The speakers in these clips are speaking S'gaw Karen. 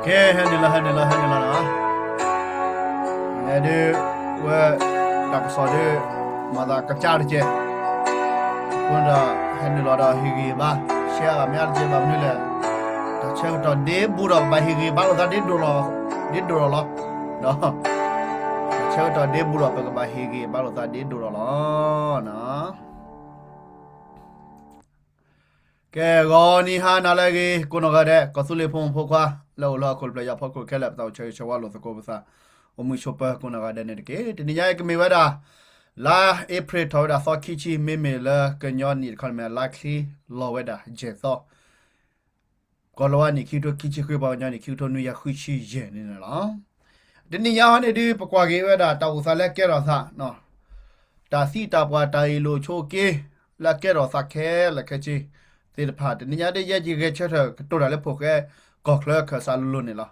ကဲ ဟဲနုာ်လီၤ ဟဲနုာ်လီၤ ဟဲနုာ်လီၤနီၤ, ဟဲဒုး ဝဲ တၢ်ကစီၣ်ဒုး မၤသးကစၢ်တကဲး, အဃိန့ၣ်ဒီး ဟဲနုာ်လီၤဒီးဟ့ၣ်ဂံၢ်ဘါ ရှဲဂၤမ့ၢ်အါတကဲး ဘၣ်မနုၤလဲၣ်, တၢ်ဆၢကတီၢ်ဒ့ဘူးဒီး ပဘၣ်ဟ့ၣ်ဂံၢ်ဘါလိာ်သးဒ့ဒိၣ်လီၤ, ဒ့ဒိၣ်လီၤလီၤ, ဒီး တၢ်ဆၢကတီၢ်ဒ့ဘူးဒီး ပကဘၣ်ဟ့ၣ်ဂံၢ်ဘါလိာ်သးဒ့ဒိၣ်လီၤလီၤ. ကဲ ဂီၤနံၤဟါနၤလၢအဂ့ၤ ကိးနီၢ်ဂၤဒဲး ကီၢ်သူလ့ၤဖိမုၣ်ဖိခွါ လၢအိၣ်လၢဟီၣ်ခိၣ်တဖျၢၣ်ညါ ဖီခိၣ်ခဲလၢာ် ပသးအိၣ်ဆၢဂ့ၤဆၢဝါလိာ်သကိးပသး အိၣ်မုာ်ဆိးပၢၤကိးနီၢ်ဂၤဒဲးန့ၣ်တက့ၢ်. တနံၤညါအံၤကမ့ၢ်ဝဲဒၣ် လါအ့ဖြ့ၣ်ထီၣ်ဝဲဒၣ်သီခံဆံ မ့မ့ၢ်လၢကညီနံၣ်တခီန့ၣ်မ့ၢ် လါချံလီၤဝဲဒၣ်ယဲၢ်သီ ကီၤလၤဝါနံၣ် ခံကထိခံဆံဃု ပှၤကညီနံၣ် ခံကထိနွံကယၤဃုဆံယဲၢ်န့ၣ်လီၤ. တနံၤညါဟီန့ၣ်ဒုး ပကွၢ်က့ၤဝဲဒၣ်တၢ်အိၣ်သးလၢကဲထီၣ်သး တၢ်သံတၢ်ပှၢ် တၢ်အ့ၣ်လိာ်ဆိးက့ လၢအကဲထီၣ်သးခဲလၢာ်ခဲဆ့သ့ၣ်တဖၣ် တနံၤညါဒ်ယဲယဂဲၤဆၢထၢၣ်ကတိၤတၢ်လၢဖိၣ်ဃဲကီၢ်ချၢခၢၣ်စးလိၤလိၤန့ၣ်လီၤ.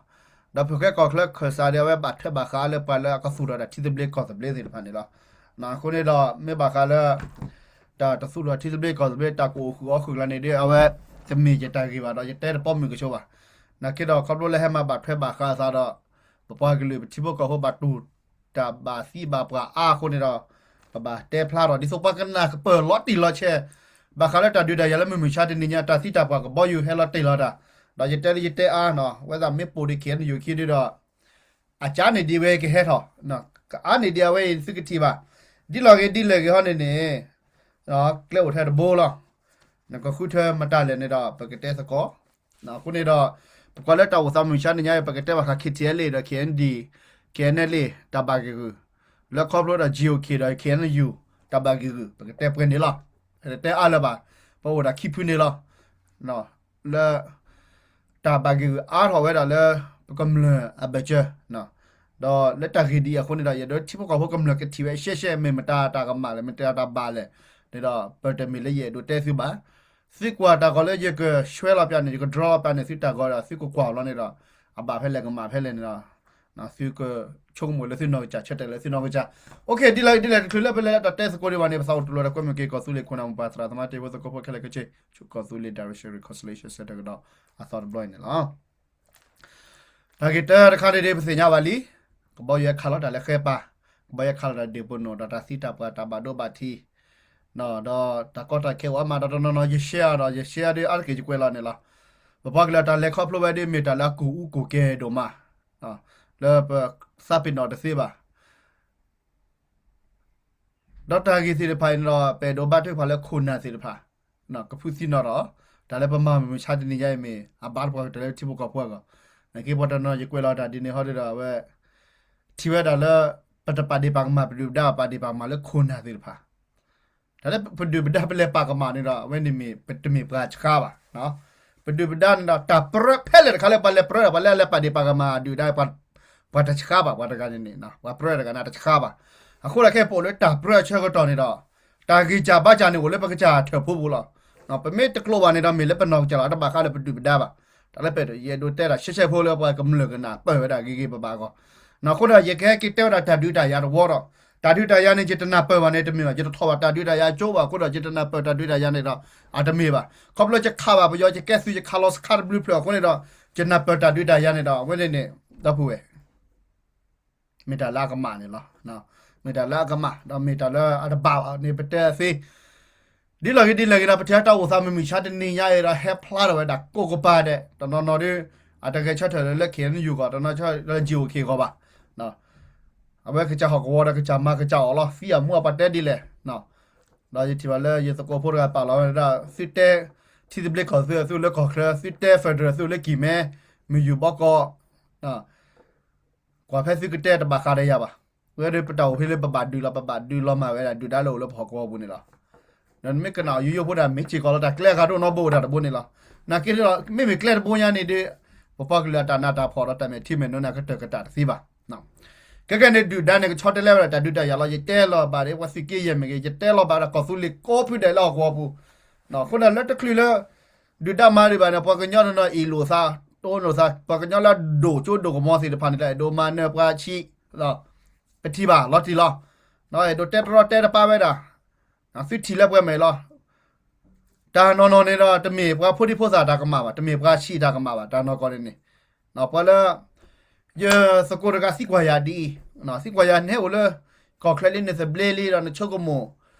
ဒီးဖိၣ်ဃဲကီၢ်ချၢခၢၣ်စးဒီး အဝဲဘၣ်ထွဲဘၣ်ဃးလၢပှၤလၢအကသူၣ်ထီၣ်တၢ်ထံသဘျ့ကီၢ်သဘျ့သ့ၣ်တဖၣ်န့ၣ်လီၤ. အဃိန့ၣ်ဒီး မ့ၢ်ဘၣ်ဃးလၢ တၢ်တသူၣ်ထီၣ်ထံသဘျ့ကီၢ်သဘျ့ တၢ်ကအိၣ်ဃုာ်အီၣ်ဃုာ်ကျါန့ၣ်ဒီး အဝဲတမ့ၢ်ယတၢ်ဂ့ၢ်ဘၣ်ဒီး ယတဲတပီမုၢ်ကဆိဘၣ်. နာ်က့ဒီး ခီဖျိလၢဟဲမၤဘၣ်ထွဲဘၣ်ဃးအသးဒီး ပပှၤကလုာ်ပထံဖိကီၢ်ဖိဘၣ်တူၢ်တၢ်ဘၣ်သံဘၣ်ပှၢ်အါအဃိန့ၣ်ဒီး ပဘၣ်တဲဖျါထီၣ် ဒ်သိးပှၤကနၣ်ကပၢၢ်လီၤတံၢ်လီၤဆဲး ဘၣ်ဃးလၢတၢ်ဒုးတၢ်ယၤလၢမုၢ်မုၢ်ဆါတနံၤညါ တၢ်သံတၢ်ပှၢ်ကဘီယူၤဟဲလီၤတံၢ်လီၤတၢ်, ဒီးယတဲလၢယတဲအါနီၤ ဝဲသးမ့ၢ်ပိာ်ဒံး ခ့ၣ်အဲၣ်ယူၣ် ခံဒုဒီး အကါန့ၢ်ဒံးဝဲကဟဲထီၣ်, ကအါန့ၢ်ဒံးအဝဲအံၤသုကထံၣ်ဘၣ်, ဒ်လီၤဂ့ၤဒ်လဲၣ်ဂ့ၤဟီန့ၣ်န့ၣ် ကျဲအိၣ်ထဲတဘိလီၤ. နကဃုထၢမတၤလဲၣ်န့ၣ်ဒီး ပကတဲသကိး. အဃိန့ၣ်ဒီး ပကွၢ်လၢတၢ်အိၣ်သးမုၢ်မဆါနံၤညါအံၤ ပကတဲဘၣ်ဃး K T L A ဒီး K N D, K N L A တၢ်ဘၣ်ဂ့ၢ်ဂုာ်, လၢခီဖျိဒီး G O K ဒီး K N U တၢ်ဘၣ်ဂ့ၢ်ဂုာ် ပကတဲပှဲၤန့ၣ်လီၤ. တဲအါလၢၤဘၣ်, ပအိၣ်ဒၣ်ခံဖုန့ၣ်လီၤ. လၢ တၢ်ဘၣ်ဂ့ၢ်ဂုာ်အါထီၣ်ဝဲဒၣ်လၢ ပကမျၢၢ်အဘၢၣ်စၢၤ, ဒီးလၢတၢ်ဂ့ၢ်ဒ်အံၤအဃိန့ၣ်ဒီး ယအဲၣ်ဒိးထံဖိကီၢ်ဖိကမျၢၢ်ကထံၣ်ဝဲရှဲရှဲ မ့ၢ်မတၤတၢ်ကမၣ်လဲၣ် မ့ၢ်မတၤတၢ်ဘၣ်လဲၣ်န့ၣ်ဒီး ပတမ့ၢ်လၢယအဲၣ်ဒိးတဲသုဘၣ်. သုကွၢ်တၢ်ဂီၤလၢယကဆှၢလီၤပၠးန့ၣ် ယကဒြီလီၤပၠးန့ၣ် သုတၢ်ဂီၤဒီး သုကကွၢ်အီၤလီၤန့ၣ်ဒီး အဘၣ်ဖဲလဲၣ်ကမၣ်ဖဲလဲၣ်န့ၣ်ဒီး သုကဆိကမိၣ်လၢသုနီၢ်ကစၢ် ဆၢတဲာ်လၢသုနီၢ်ကစၢ်. အိၣ်ခ့ ဒ်လဲၣ်ဒ်လဲၣ်တချုးလၢပလဲၤလၢတၢ်တဲသကိးဒံးဘၣ်န့ၣ် ပသးအိၣ်တူၢ်လိာ်ဒီးကွဲမုာ်က့ၤ ကီၢ်သူလ့ၤခိၣ်နၢ်မိၢ်ပၢ်သရၣ်သမါတ့ဖိသကိးဖိခဲလၢာ်ခဲဆ့ ဆူကီၢ်သူလ့ၤ Direction Reconciliation Centre ကဒီးအသီတဘျီအံၤန့ၣ်လီၤ. တၢ်ဂ့ၢ်တၢတခါန့ၣ်ဒ်ပသ့ၣ်ညါဘၣ်လံ, ကဘီယူၤဟဲခးလီၤတၢ်လၢဃဲပၤ, ကဘီယူၤဟဲခးလီၤတၢ်ဒ့ၣ်ပနီၣ်ဒီးတၢ်သံတၢ်ပှၢ်တၢ်ဘၣ်ဒိဘၣ်ထံး, ဒီးတၢ်ကီတၢ်ခဲအိၣ်အါမးဒီးတနီၤနီၤ ယshareဒီး ယshareဒ်အါတက့ၢ်ယကွဲးလီၤန့ၣ်လီၤ. ပပှၤကလုာ်တၢ်လဲၤခီဖျိဝဲဒ်မ့ၢ်တၢ်လၢအကူၣ်အူကူၣ်ကဲၤဒိၣ်မး, လၢပသးပ့ၤနီၣ်တသ့ဘၣ်. ဒီးတၢ်ဂ့ၢ်သ့ၣ်တဖၣ်အံၤန့ၣ်ဒီး ပအဲၣ်ဒိးဘါထုကဖၣ်လၢခိၣ်နၢ်သ့ၣ်တဖၣ် ကဖုးသံနီၣ်ထီၣ်, တၢ်လၢပမၤမုၢ်မဆါတနံၤညါအံၤမ့ၢ် အဘၣ်တပှၤကတၢၢ်လၢထံဖိကီၢ်ဖိအဂီၢ်, နာ်က့ပှၤတနီၤယကွဲးလီၤတၢ်ဒ်န့ၣ်ဟီဒီး အဝဲ ထံၣ်ဝဲဒၣ်လၢ ပတပာ်ဒ့ၣ်ပာ်ကမၣ် ပဒုၣ်ပဒါပာ်ဒ့ၣ်ပာ်ကမၣ်လၢခိၣ်နၢ်သ့ၣ်တဖၣ် တၢ်လၢပဒုၣ်ပဒါပလဲၤပာ်ကမၣ်န့ၣ်ဒီး အဝဲန့ၣ်မ့ၢ်ပတမ့ၢ်ပှၤဆှါဘၣ်. ပဒုၣ်ပဒါန့ၣ်ဒီး တၢ်ပြၢဖဲလဲၣ်တခါလၢပှၤလဲၤပြၢဒီး ပှၤလၢအလဲၤပာ်ဒ့ၣ်ပာ်ကမၣ်ဒုၣ်ဒါ ပှၤတဆှါဘၣ် ပှၤတဂၤန့ၣ်န့ၣ် ပှၤပြၢတဂၤန့ၣ်တဆှါဘၣ်. အဃိဒီးခဲအံၤပအိၣ်လၢတၢ်ပြၢအဆၢကတီၢ်န့ၣ်ဒီး တၢ်ဂံၢ်စၢ်ဘါစၢ်န့ၣ် အိၣ်လၢပကစၢ်ထၢၣ်ဖိပူၤလီၤ. ပမ့ၢ်တကျိးဘၣ်န့ၣ်ဒီး မ့ၢ်လၢပနီၢ်ကစၢ်လီၤ တဘၣ်ဃးလၢပဒုၣ်ပဒါဘၣ်. တၢ်လၢပအဲၣ်ဒိး ယအဲၣ်ဒိးတဲဒၣ်ရှဲရှဲဖိလၢပှၤကမျၢၢ်ကနၢ်ပၢၢ်ဝဲဒၣ်ဂ့ၤဂ့ၤဘၣ်ဘၣ်အဂီၢ်. အဃိဒီး ယကဟဲက့ၤတဲဝဲဒၣ်တၢ်ဒုးတၢ်ယၤတဝီဒီး တၢ်ဒုးတၢ်ယၤန့ၣ် ယတနၢ်ပၢၢ်ဘၣ်န့ၣ်တမ့ၢ်ဘၣ်, ယတထီၣ်ဘၣ်တၢ်ဒုးတၢ်ယၤကၠိဘၣ်အဃိဒီး ယတနၢ်ပၢၢ်တၢ်ဒုးတၢ်ယၤန့ၣ်ဒီး အတမ့ၢ်ဘၣ်. ခီဖျိယခးဘၣ်ပယီၤ ယကဲသုး ယခးလီၤစခါတဘျုးဖျၢၣ်အဃိန့ၣ်ဒီး ယနၢ်ပၢၢ်တၢ်ဒုးတၢ်ယၤန့ၣ်ဒီး အဝဲန့ၣ်န့ၣ် ဒီပုၢ်ဝဲၢ် မ့ၢ်တၢ်လၢအကမၣ်န့ၣ်လီၤ. မ့ၢ်တၢ်လၢအကမၣ် ဒီးမ့ၢ်တၢ်လၢအတဘၣ်ဘၣ်န့ၣ် ပတဲသ့ ဒ်လဲၣ်ဂ့ၤဒ်လဲၣ်ဂ့ၤဒီး ပထံၣ်တၢ်အိၣ်သးမုၢ်မုၢ်ဆါတနံၤညါအံၤဒီး ဟဲဖျါထီၣ်ဝဲဒၣ်ကိးကပၤဒဲး, တနီၤနီၤဒီး အတဂဲၤဆၢထၢၣ်လၢ K N U ဂီၢ်, တနီၤဆၢလၢ G O K ဂီၢ်ဘၣ်. အဝဲကစၢ်ဟီၣ်ကဝီၤဒီးကစၢ်မၤကစၢ်အီၣ်လီၤ, သံအမူအပှၤတဲဒ်လဲၣ်. ဒီးယထံၣ်ဘၣ်လၢယသကိးဖိတဂၤပာ်လီၤဝဲဒၣ် သုတဲ ထံသဘျ့ကီၢ်သဘျ့ သုလၢကီၢ်ချၢ, သုတဲ federal သုလၢကံၢ်မဲ, မုၢ်ယူၢ်ဘီကီး, ကွၢ်ဖဲသုကတဲတဘၣ်ဃးဒီးယၤဘၣ်. ဝဲဒၣ်ပတၢ်အိၣ်ဖဲလၢပဘၣ်ဒုးလီၤ, ပဘၣ်ဒုးလီၤမၢ်ဝဲဒၣ်ဒုၣ်ဒါလၢအိၣ်လၢပဟီၣ်ကဝီၤပူၤန့ၣ်လီၤ. ဒီးနမ့ၢ်ကနၣ်အီၤယိယိဖိဒၣ် မ့ၢ်စ့ၢ်ကီးလီၤ တၢ်ကျဲအဂၤတအိၣ်နီတဘိဒၣ်တဘိန့ၣ်လီၤ. နာ်က့ဒီး မ့မ့ၢ်ကျဲတဘိညါန့ၣ်ဒီး ပပှၤကလုာ်အတၢ်နးတၢ်ဖှီၣ်ဒီးတၢ်မဲာ်ထံမဲာ်နိန့ၣ် ကတၢၢ်ကတၢၢ်တသ့ဘၣ်. ခဲကနံၣ်ဒုၣ်ဒါန့ၣ် ကဆီတလဲဝဲဒၣ်တၢ်ဒုးတၢ်ယၤလီၤ. ယတဲလီၤဘၣ်ဒီး ပှၤသုးက့ယဲၢ်မ့ၢ်ဂ့ၤ, ယတဲလီၤဘၣ်ဒီးကီၢ်သူလ့ၤကိးဖုဒဲးလၢဟီၣ်ကဝီၤပူၤ, အဃိဒီးလၢတချုးလၢ ဒုၣ်ဒါမၤဒံးဘၣ်န့ၣ် ပှၤကညီတနီၤအ့ၣ်လိာ်သး, တိလိာ်သး, ပှၤကညီလၢအဒိၣ်ကၠိဒိၣ်ကမီၤသ့ၣ်တဖၣ်န့ၣ် တၢ်အဲၣ်ဒိးမၤနၢၤပှၤဆံး, ပထံၣ်ဘၣ်လီၤတံၢ်လီၤ. အဲၣ်ဒိးတဲတရီတဲတပါဝဲဒၣ်, သုထံၣ်လၢပှဲၤမဲာ်လီၤ. တၢ်နီၢ်နီၢ်န့ၣ်ဒီး တမ့ၢ်ပှၤဖိဒံဖိသၣ်တၢ်ကမၣ်ဘၣ်, တမ့ၢ်ပှၤဆံးတၢ်ကမၣ်ဘၣ်, တၢ်နီၢ်ကီၢ်န့ၣ်န့ၣ်, ပှၤလၢ ယသကိးတဂၤသံကွၢ်ယၤဒ်အံၤ, သံကွၢ်ယၤ နဟဲအိၣ်လၢ ကီၢ်ချၢလံ နသဘျ့လံဒီး နဆိကမိၣ်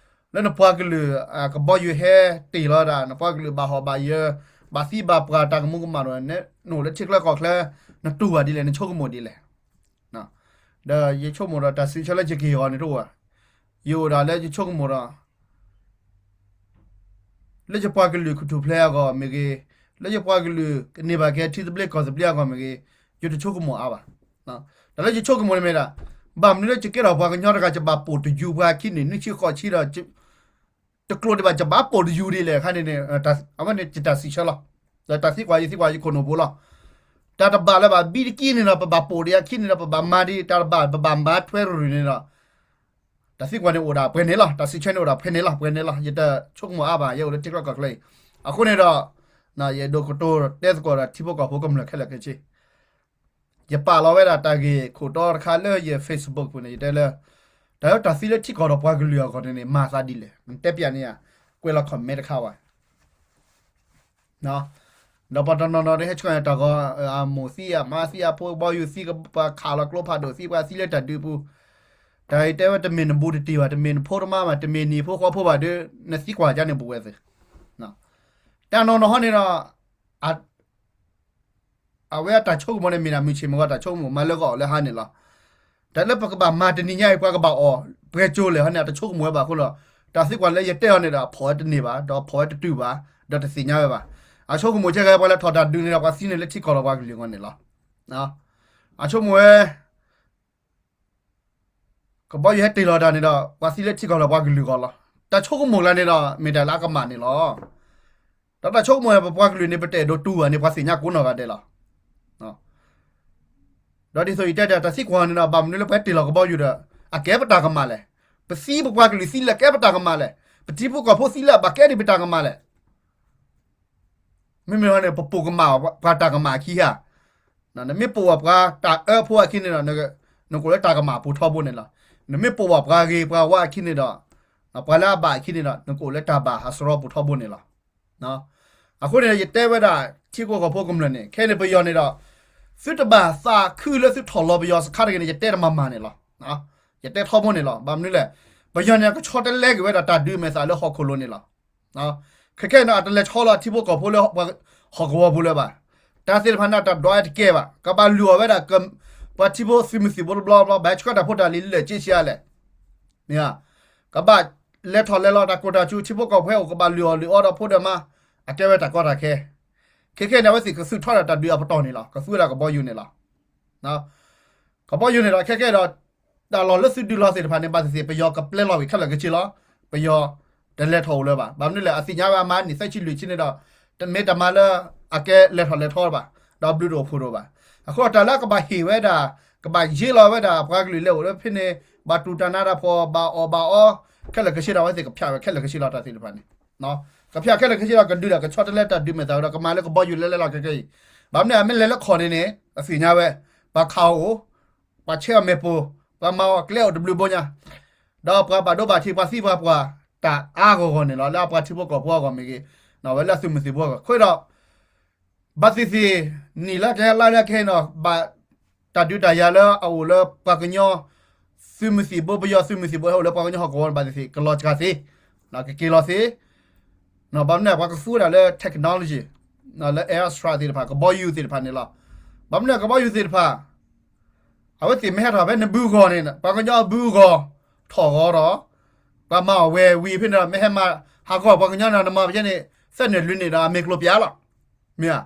လၢနပှၤကလုာ် ကဘီယူၤဟဲတ့ၢ်လီၤဒၣ် နပှၤကလုာ်ဘၣ်ဟီၣ်ဘၣ်ယၢၤ ဘၣ်သံဘၣ်ပှၢ်တၢ်ကမူၤကမၣ်ဒီး နအိၣ်လၢထံချၢကီၢ်ချၢ နတူၢ်ဘၣ်ဒ်လဲၣ် နဆိကမိၣ်ဒ်လဲၣ်. ဒီးယဆိကမိၣ်ဒီး တၢ်စံးဆၢလၢယကဟ့ၣ်အီၤန့ၣ်တအိၣ်ဘၣ်. ယအိၣ်ဒၣ်လၢယဆိကမိၣ်ဒီး လၢယပှၤကလုာ်ကထူၣ်ဖျဲးအဂီၢ်မ့ၢ်ဂ့ၤ, လၢယပှၤကလုာ်ကန့ၢ်ဘၣ်က့ၤထံသဘျ့ကီၢ်သဘျ့အဂီၢ်မ့ၢ်ဂ့ၤ, ယတဆိကမိၣ်အါဘၣ်. တၢ်လၢယဆိကမိၣ်န့ၣ်မ့ၢ်ဒၣ် ဘၣ်မနုၤလၢယကဲထီၣ်ပှၤကညီတဂၤ ယဘၣ်ပိာ်တယူၤပှၤခံနံၣ်နွံဆံဃိးဆံဒီး တကျိၤဒံးဘၣ် ယဘၣ်ပိာ်တယူၤဒ်လဲၣ်အခါန့ၣ်န့ၣ်, အဝဲန့ၣ်ယတၢ်စံးဆၢလီၤ. ဒီးတၢ်သံကွၢ် ယသံကွၢ်ယခိၣ်နူာ်ဖိလီၤ. တၢ်တဘၣ်လၢၤဘၣ် ဘံတကံန့ၣ်ဒီး ပဘၣ်ပိာ်ဒံးအခံန့ၣ်ဒီး ပဘၣ်မၤဒံး တၢ်တဘၣ် ပဘၣ်မၤထွဲရူၢ်န့ၣ်ဒီး တၢ်သံကွၢ်န့ၣ်အိၣ်ဒၣ်ပှဲၤန့ၣ်လီၤ. တၢ်စံးဆၢန့ၣ်အိၣ်ဒၣ်ပှဲၤန့ၣ်လီၤ, ပှဲၤန့ၣ်လီၤ. ယတဆိကမိၣ်အါဘၣ်, ယအိၣ်လၢထံချၢကီၢ်ချၢအံၤ. အဃိန့ၣ်ဒီး ယအဲၣ်ဒိးကတိၤတဲသကိးဒီးထံဖိကီၢ်ဖိကမျၢၢ်ခဲလၢာ်ခဲဆ့ ယပာ်လီၤဝဲဒၣ်တၢ်ဂ့ၢ်ခိၣ်တီတခါလၢယ Facebook ပူၤန့ၣ် ယတဲလၢ တၢ်လၢတၢ်သံလၢထံကီၢ်ဒီးပှၤကလုာ်အဂီၢ်န့ၣ်န့ၣ် မၤသးဒ်လဲၣ်, နတဲပျးန့ၢ်ယၤ, ကွဲးလီၤ comment တခါဝဲ ဒီးပှၤတနီၤနီၤဒ်ဟဲဆှၢန့ၢ်တၢ်ဂီၤ, အမိၢ်သံ အမါသံ အဖိဘီယူၤသံ ပှၤခးလီၤကျိဖးဒိၣ်သံ ပှၤသံလၢတၢ်ဒုးပူၤ, တၢ်အံၤတဲဝဲတမ့ၢ်နဘူးတတံၢ်ဘၣ်, တမ့ၢ်နဖိတမါဘၣ်, တမ့ၢ်နံၤဖိဃီဖိဘၣ်ဒီး နသံကွၢ်ကန့ၣ်ပဝဲသ့ၣ်, တၢ်နီၢ်နီၢ်ဟီန့ၣ်ဒီး အဝဲအတၢ်ဆိကမိၣ်န့ၣ်မ့ၢ်ဒၣ်မုၢ်ဆ့ၣ်မုၢ်ဂီၤတၢ်ဆိကမိၣ် မၤလၢဂီၢ်အီၤလၢဟါန့ၣ်လီၤ. တၢ်လၢပကဘၣ်မၤတနံၤညါအံၤ ပှၤကဘၣ်အီၣ်ပှဲၤကၠိလဲၣ်ဟီန့ၣ် အတဆိကမိၣ်ဝဲဘၣ်အဃိလီၤ. တၢ်သံကွၢ်လၢယတဲအီၤန့ၣ်ဒီး အဖီၣ်ဝဲတန့ၢ်ဘၣ်, ဒီးအဖီၣ်ဝဲတတုၤဘၣ်, ဒီးတသ့ၣ်ညါဝဲဘၣ်. အဆိကမိၣ်ကဲဂ့ၤ ပှၤလဲၤထီၣ်တၢ်ဒုးန့ၣ်ဒီး ပှၤသံန့ၢ်လၢထံကီၢ်လီၤပှၤကလုာ်အဂီၢ်န့ၣ်လီၤ. အဆိကမိၣ်ဝဲ ကဘီယူၤဟဲတ့ၢ်လီၤတၢ်န့ၣ်ဒီး ပှၤသံလၢထံကီၢ်လီၤပှၤကလုာ်အဂီၢ်လီၤ. တၢ်ဆိကမိၣ်ကျါန့ၣ်ဒီး မ့ၢ်တၢ်လၢအကမၣ်န့ၣ်လီၤ. ဒီးတၢ်ဆိကမိၣ်ပပှၤကလုာ်န့ၣ် ပတအဲၣ်ဒိးတူၢ်ဘၣ်န့ၣ် ပှၤသ့ၣ်ညါကိးနီၢ်ဂၤဒဲးလီၤ. ဒီးဒ်သိးယတဲတၢ် တၢ်သံကွၢ်န့ၣ်ဒီး ဘၣ်မနုၤလၢပှၤတ့ၢ်လီၤကဘီယူၤဒီး အကဲပတၢ်ကမၣ်လဲၣ်. ပသံပပှၤကလုာ်သံလၢအကဲပတၢ်ကမၣ်လဲၣ်. ပထံဖိကီၢ်ဖိသံလၢအဘၣ်ကဲဒံးပတၢ်ကမၣ်လဲၣ်. မ့မ့ၢ်န့ၣ် ပပိာ်ကမၣ်ပှၤတၢ်ကမၣ်အခံဧါ. နမ့ၢ်ပိာ်ဘၣ်ပှၤတၢ်အၢဖိအခံန့ၣ်ဒီး နကအိၣ်လၢတၢ်ကမၣ်အပူၤထီဘိန့ၣ်လီၤ. နမ့ၢ်ပိာ်ဘၣ်ပှၤဂ့ၤပှၤဝါအခံန့ၣ်ဒီး ပှၤလၢအဘၣ်အခံန့ၣ်ဒီး နကအိၣ်လၢတၢ်ဘၣ်ဟးစရီပူၤထီဘိန့ၣ်လီၤ. အဃိန့ၣ် ယတဲဝဲဒၣ် ထံဖိကီၢ်ဖိကမျၢၢ်န့ၣ် ခဲအံၤန့ၣ်ပယီၤန့ၣ်ဒီး သုတဘၣ်သးခုလၢသုထီၣ်လီၤပယီၤစခါတဂ့ၤန့ၣ် ယတဲတမၤမၤန့ၣ်လီၤ. ယတဲထီဘိန့ၣ်လီၤ. ဘၣ်မနုၤလဲၣ်, ပယီၤန့ၣ် ကဆီတလဲက့ၤဝဲဒၣ်တၢ်ဒုးမဲာ်သၣ်လၢဟီၣ်ခိၣ်လိၤန့ၣ်လီၤ. ခဲခဲန့ၣ် အတလဲၤဆီလီၤထံဖိကီၢ်ဖိလၢဟီၣ်ကဝီၤပူၤလၢၤဘၣ်. တၢ်သ့ၣ်တဖၣ်န့ၣ် တၢ်ဒွးတကဲဘၣ်. ကဘၣ်လုၢ်အီၣ်ဝဲဒၣ် ပှၤထံဖိသုးမုၢ်သံၣ်ဘိတဘျီဘျီ ဘၣ်ဆှၢတၢ်ဖိတၢ်လံၤလၢက့ဆံးအါလဲၣ်. မ့ၢ်ဧါ. ကဘၣ်လဲၤထီၣ်လဲၤလီၤတၢ်ကိၢ်တၢ်စူၤ ထံဖိကီၢ်ဖိအိၣ် ကဘၣ်လုၢ်အီၣ်လုၢ်အီဒီးဖိဒီးမါ, အကဲဝဲတၢ်ကီတၢ်ခဲ. ခဲခဲန့ၣ် အဝဲသ့ၣ်ကသူၣ်ထီၣ်ဒၣ်တၢ်ဒုးအပတီၢ်န့ၣ်လီၤ. ကသူဝဲဒၣ်ကဘီယူၤန့ၣ်လီၤ. ကဘီယူၤန့ၣ်ဒီး ခဲခဲဒီး တၢ်လီၢ်လၢသုဒုးလီၤသ့ၣ်တဖၣ်န့ၣ် ဘၣ်သ့ၣ်သ့ၣ် ပယီၤကပျဲလီၤဝံၤခဲလၢာ်ခဲဆ့လီၤ. ပယီၤတလဲၤထီၣ်အိၣ်လၢၤဘၣ်. ဘၣ်မနုၤလဲၣ်, အသ့ၣ်ညါဝဲအမါနံၣ်သၢဆံလွံၢ်ဆံန့ၣ်ဒီး တမ့ၢ်တၢ်မၤလၢအကဲလဲၤထီၣ်လဲၤထီဘၣ်, ဒီးဘျုးတအိၣ်ဖှိၣ်တအိၣ်ဘၣ်. အဃိတၢ်လၢကဘၣ်ဟ့ၣ်ဝဲဒၣ်, ကဘၣ်ယ့လီၤဝဲဒၣ် ပှၤကလုာ်လဲၤအိၣ်လၢဖဲန့ၣ် ဘၣ်တူၢ်တၢ်နးတၢ်ဖှီၣ် ဘၣ်အီၣ်ဘၣ်အီ ခဲလၢာ်ခဲဆ့ဒီး အဝဲသ့ၣ်ကဖျါဝဲခဲလၢာ်ခဲဆ့လီၤ တၢ်သ့ၣ်တဖၣ်န့ၣ် ကဖျါခဲလၢာ်ခဲဆ့လီၤ ကဒုးဒီးကဆီတလဲတၢ်ဒုးမဲာ်သၣ်ဒီး ကမၤလၢကဘီယူၤလဲၤလဲၤလီၤခဲကဲအံၤ. ဘၣ်မနုၤအမ့ၢ်လဲၤလၢခီၣ်န့ၣ်န့ၣ် အသ့ၣ်ညါဝဲ, ပှၤခးအီၤမဲာ်ပိၢ်, ပှၤမၤအီၤကျဲအိၣ်တဘျုးဘိညါ, ဒီးပှၤဘၣ်ဒိဘၣ်ထံး ပှၤသံပှၤပှၢ် တၢ်အါဂီၢ်ဂီၢ်န့ၣ်လီၤ. လၢအပှၤထံဖိကီၢ်ဖိအဂီၢ်မ့ၢ်ဂ့ၤ, ဝဲလၢအသုးမုၢ်သံၣ်ဘိအဂီၢ် ဃိဒီး ဘၣ်သ့ၣ်သ့ၣ် နံၣ်လၢကဟဲလါလၢကဟဲနီၤ ဘၣ်တၢ်ဒုးတၢ်ယၤလၢအအိၣ်လၢပှၤကညီ သုးမုၢ်သံၣ်ဘိ ပယီၤသုးမုၢ်သံၣ်ဘိဟဲအိၣ်လၢပှၤကညီဟီၣ်ကဝီၤန့ၣ် ဘၣ်သ့ၣ်သ့ၣ် ကလီၤစှၤသ့, ကက့ၤလီၤသ့, ဘၣ်မနုၤ ပှၤကသူဝဲဒၣ်လၢ technology လၢ airstrike သ့ၣ်တဖၣ် ကဘီယူၤသ့ၣ်တဖၣ်န့ၣ်လီၤ. ဘၣ်မနုၤကဘီယူၤသ့ၣ်တဖၣ် အဝဲသ့ၣ်မ့ၢ်ဟဲထီၣ်ဖဲနဘုဂီၢ်န့ၣ် ပှၤကညီအဘုဂီၢ် ထီၣ်ဂီၤဒီး ပှၤမၤအီၣ်ဝဲဝံၤဖဲန့ၣ်ဒီး မ့ၢ်ဟဲမၤဟးဂီၤပှၤကညီန့ၣ် နမၤပကဲန့ၣ် သၢနၢၣ်လွံၢ်နၣ်ရံၣ်ဒီး အမ့ၢ်ကျိၤပျၢ်လီၤ. မ့ၢ်ဧါ.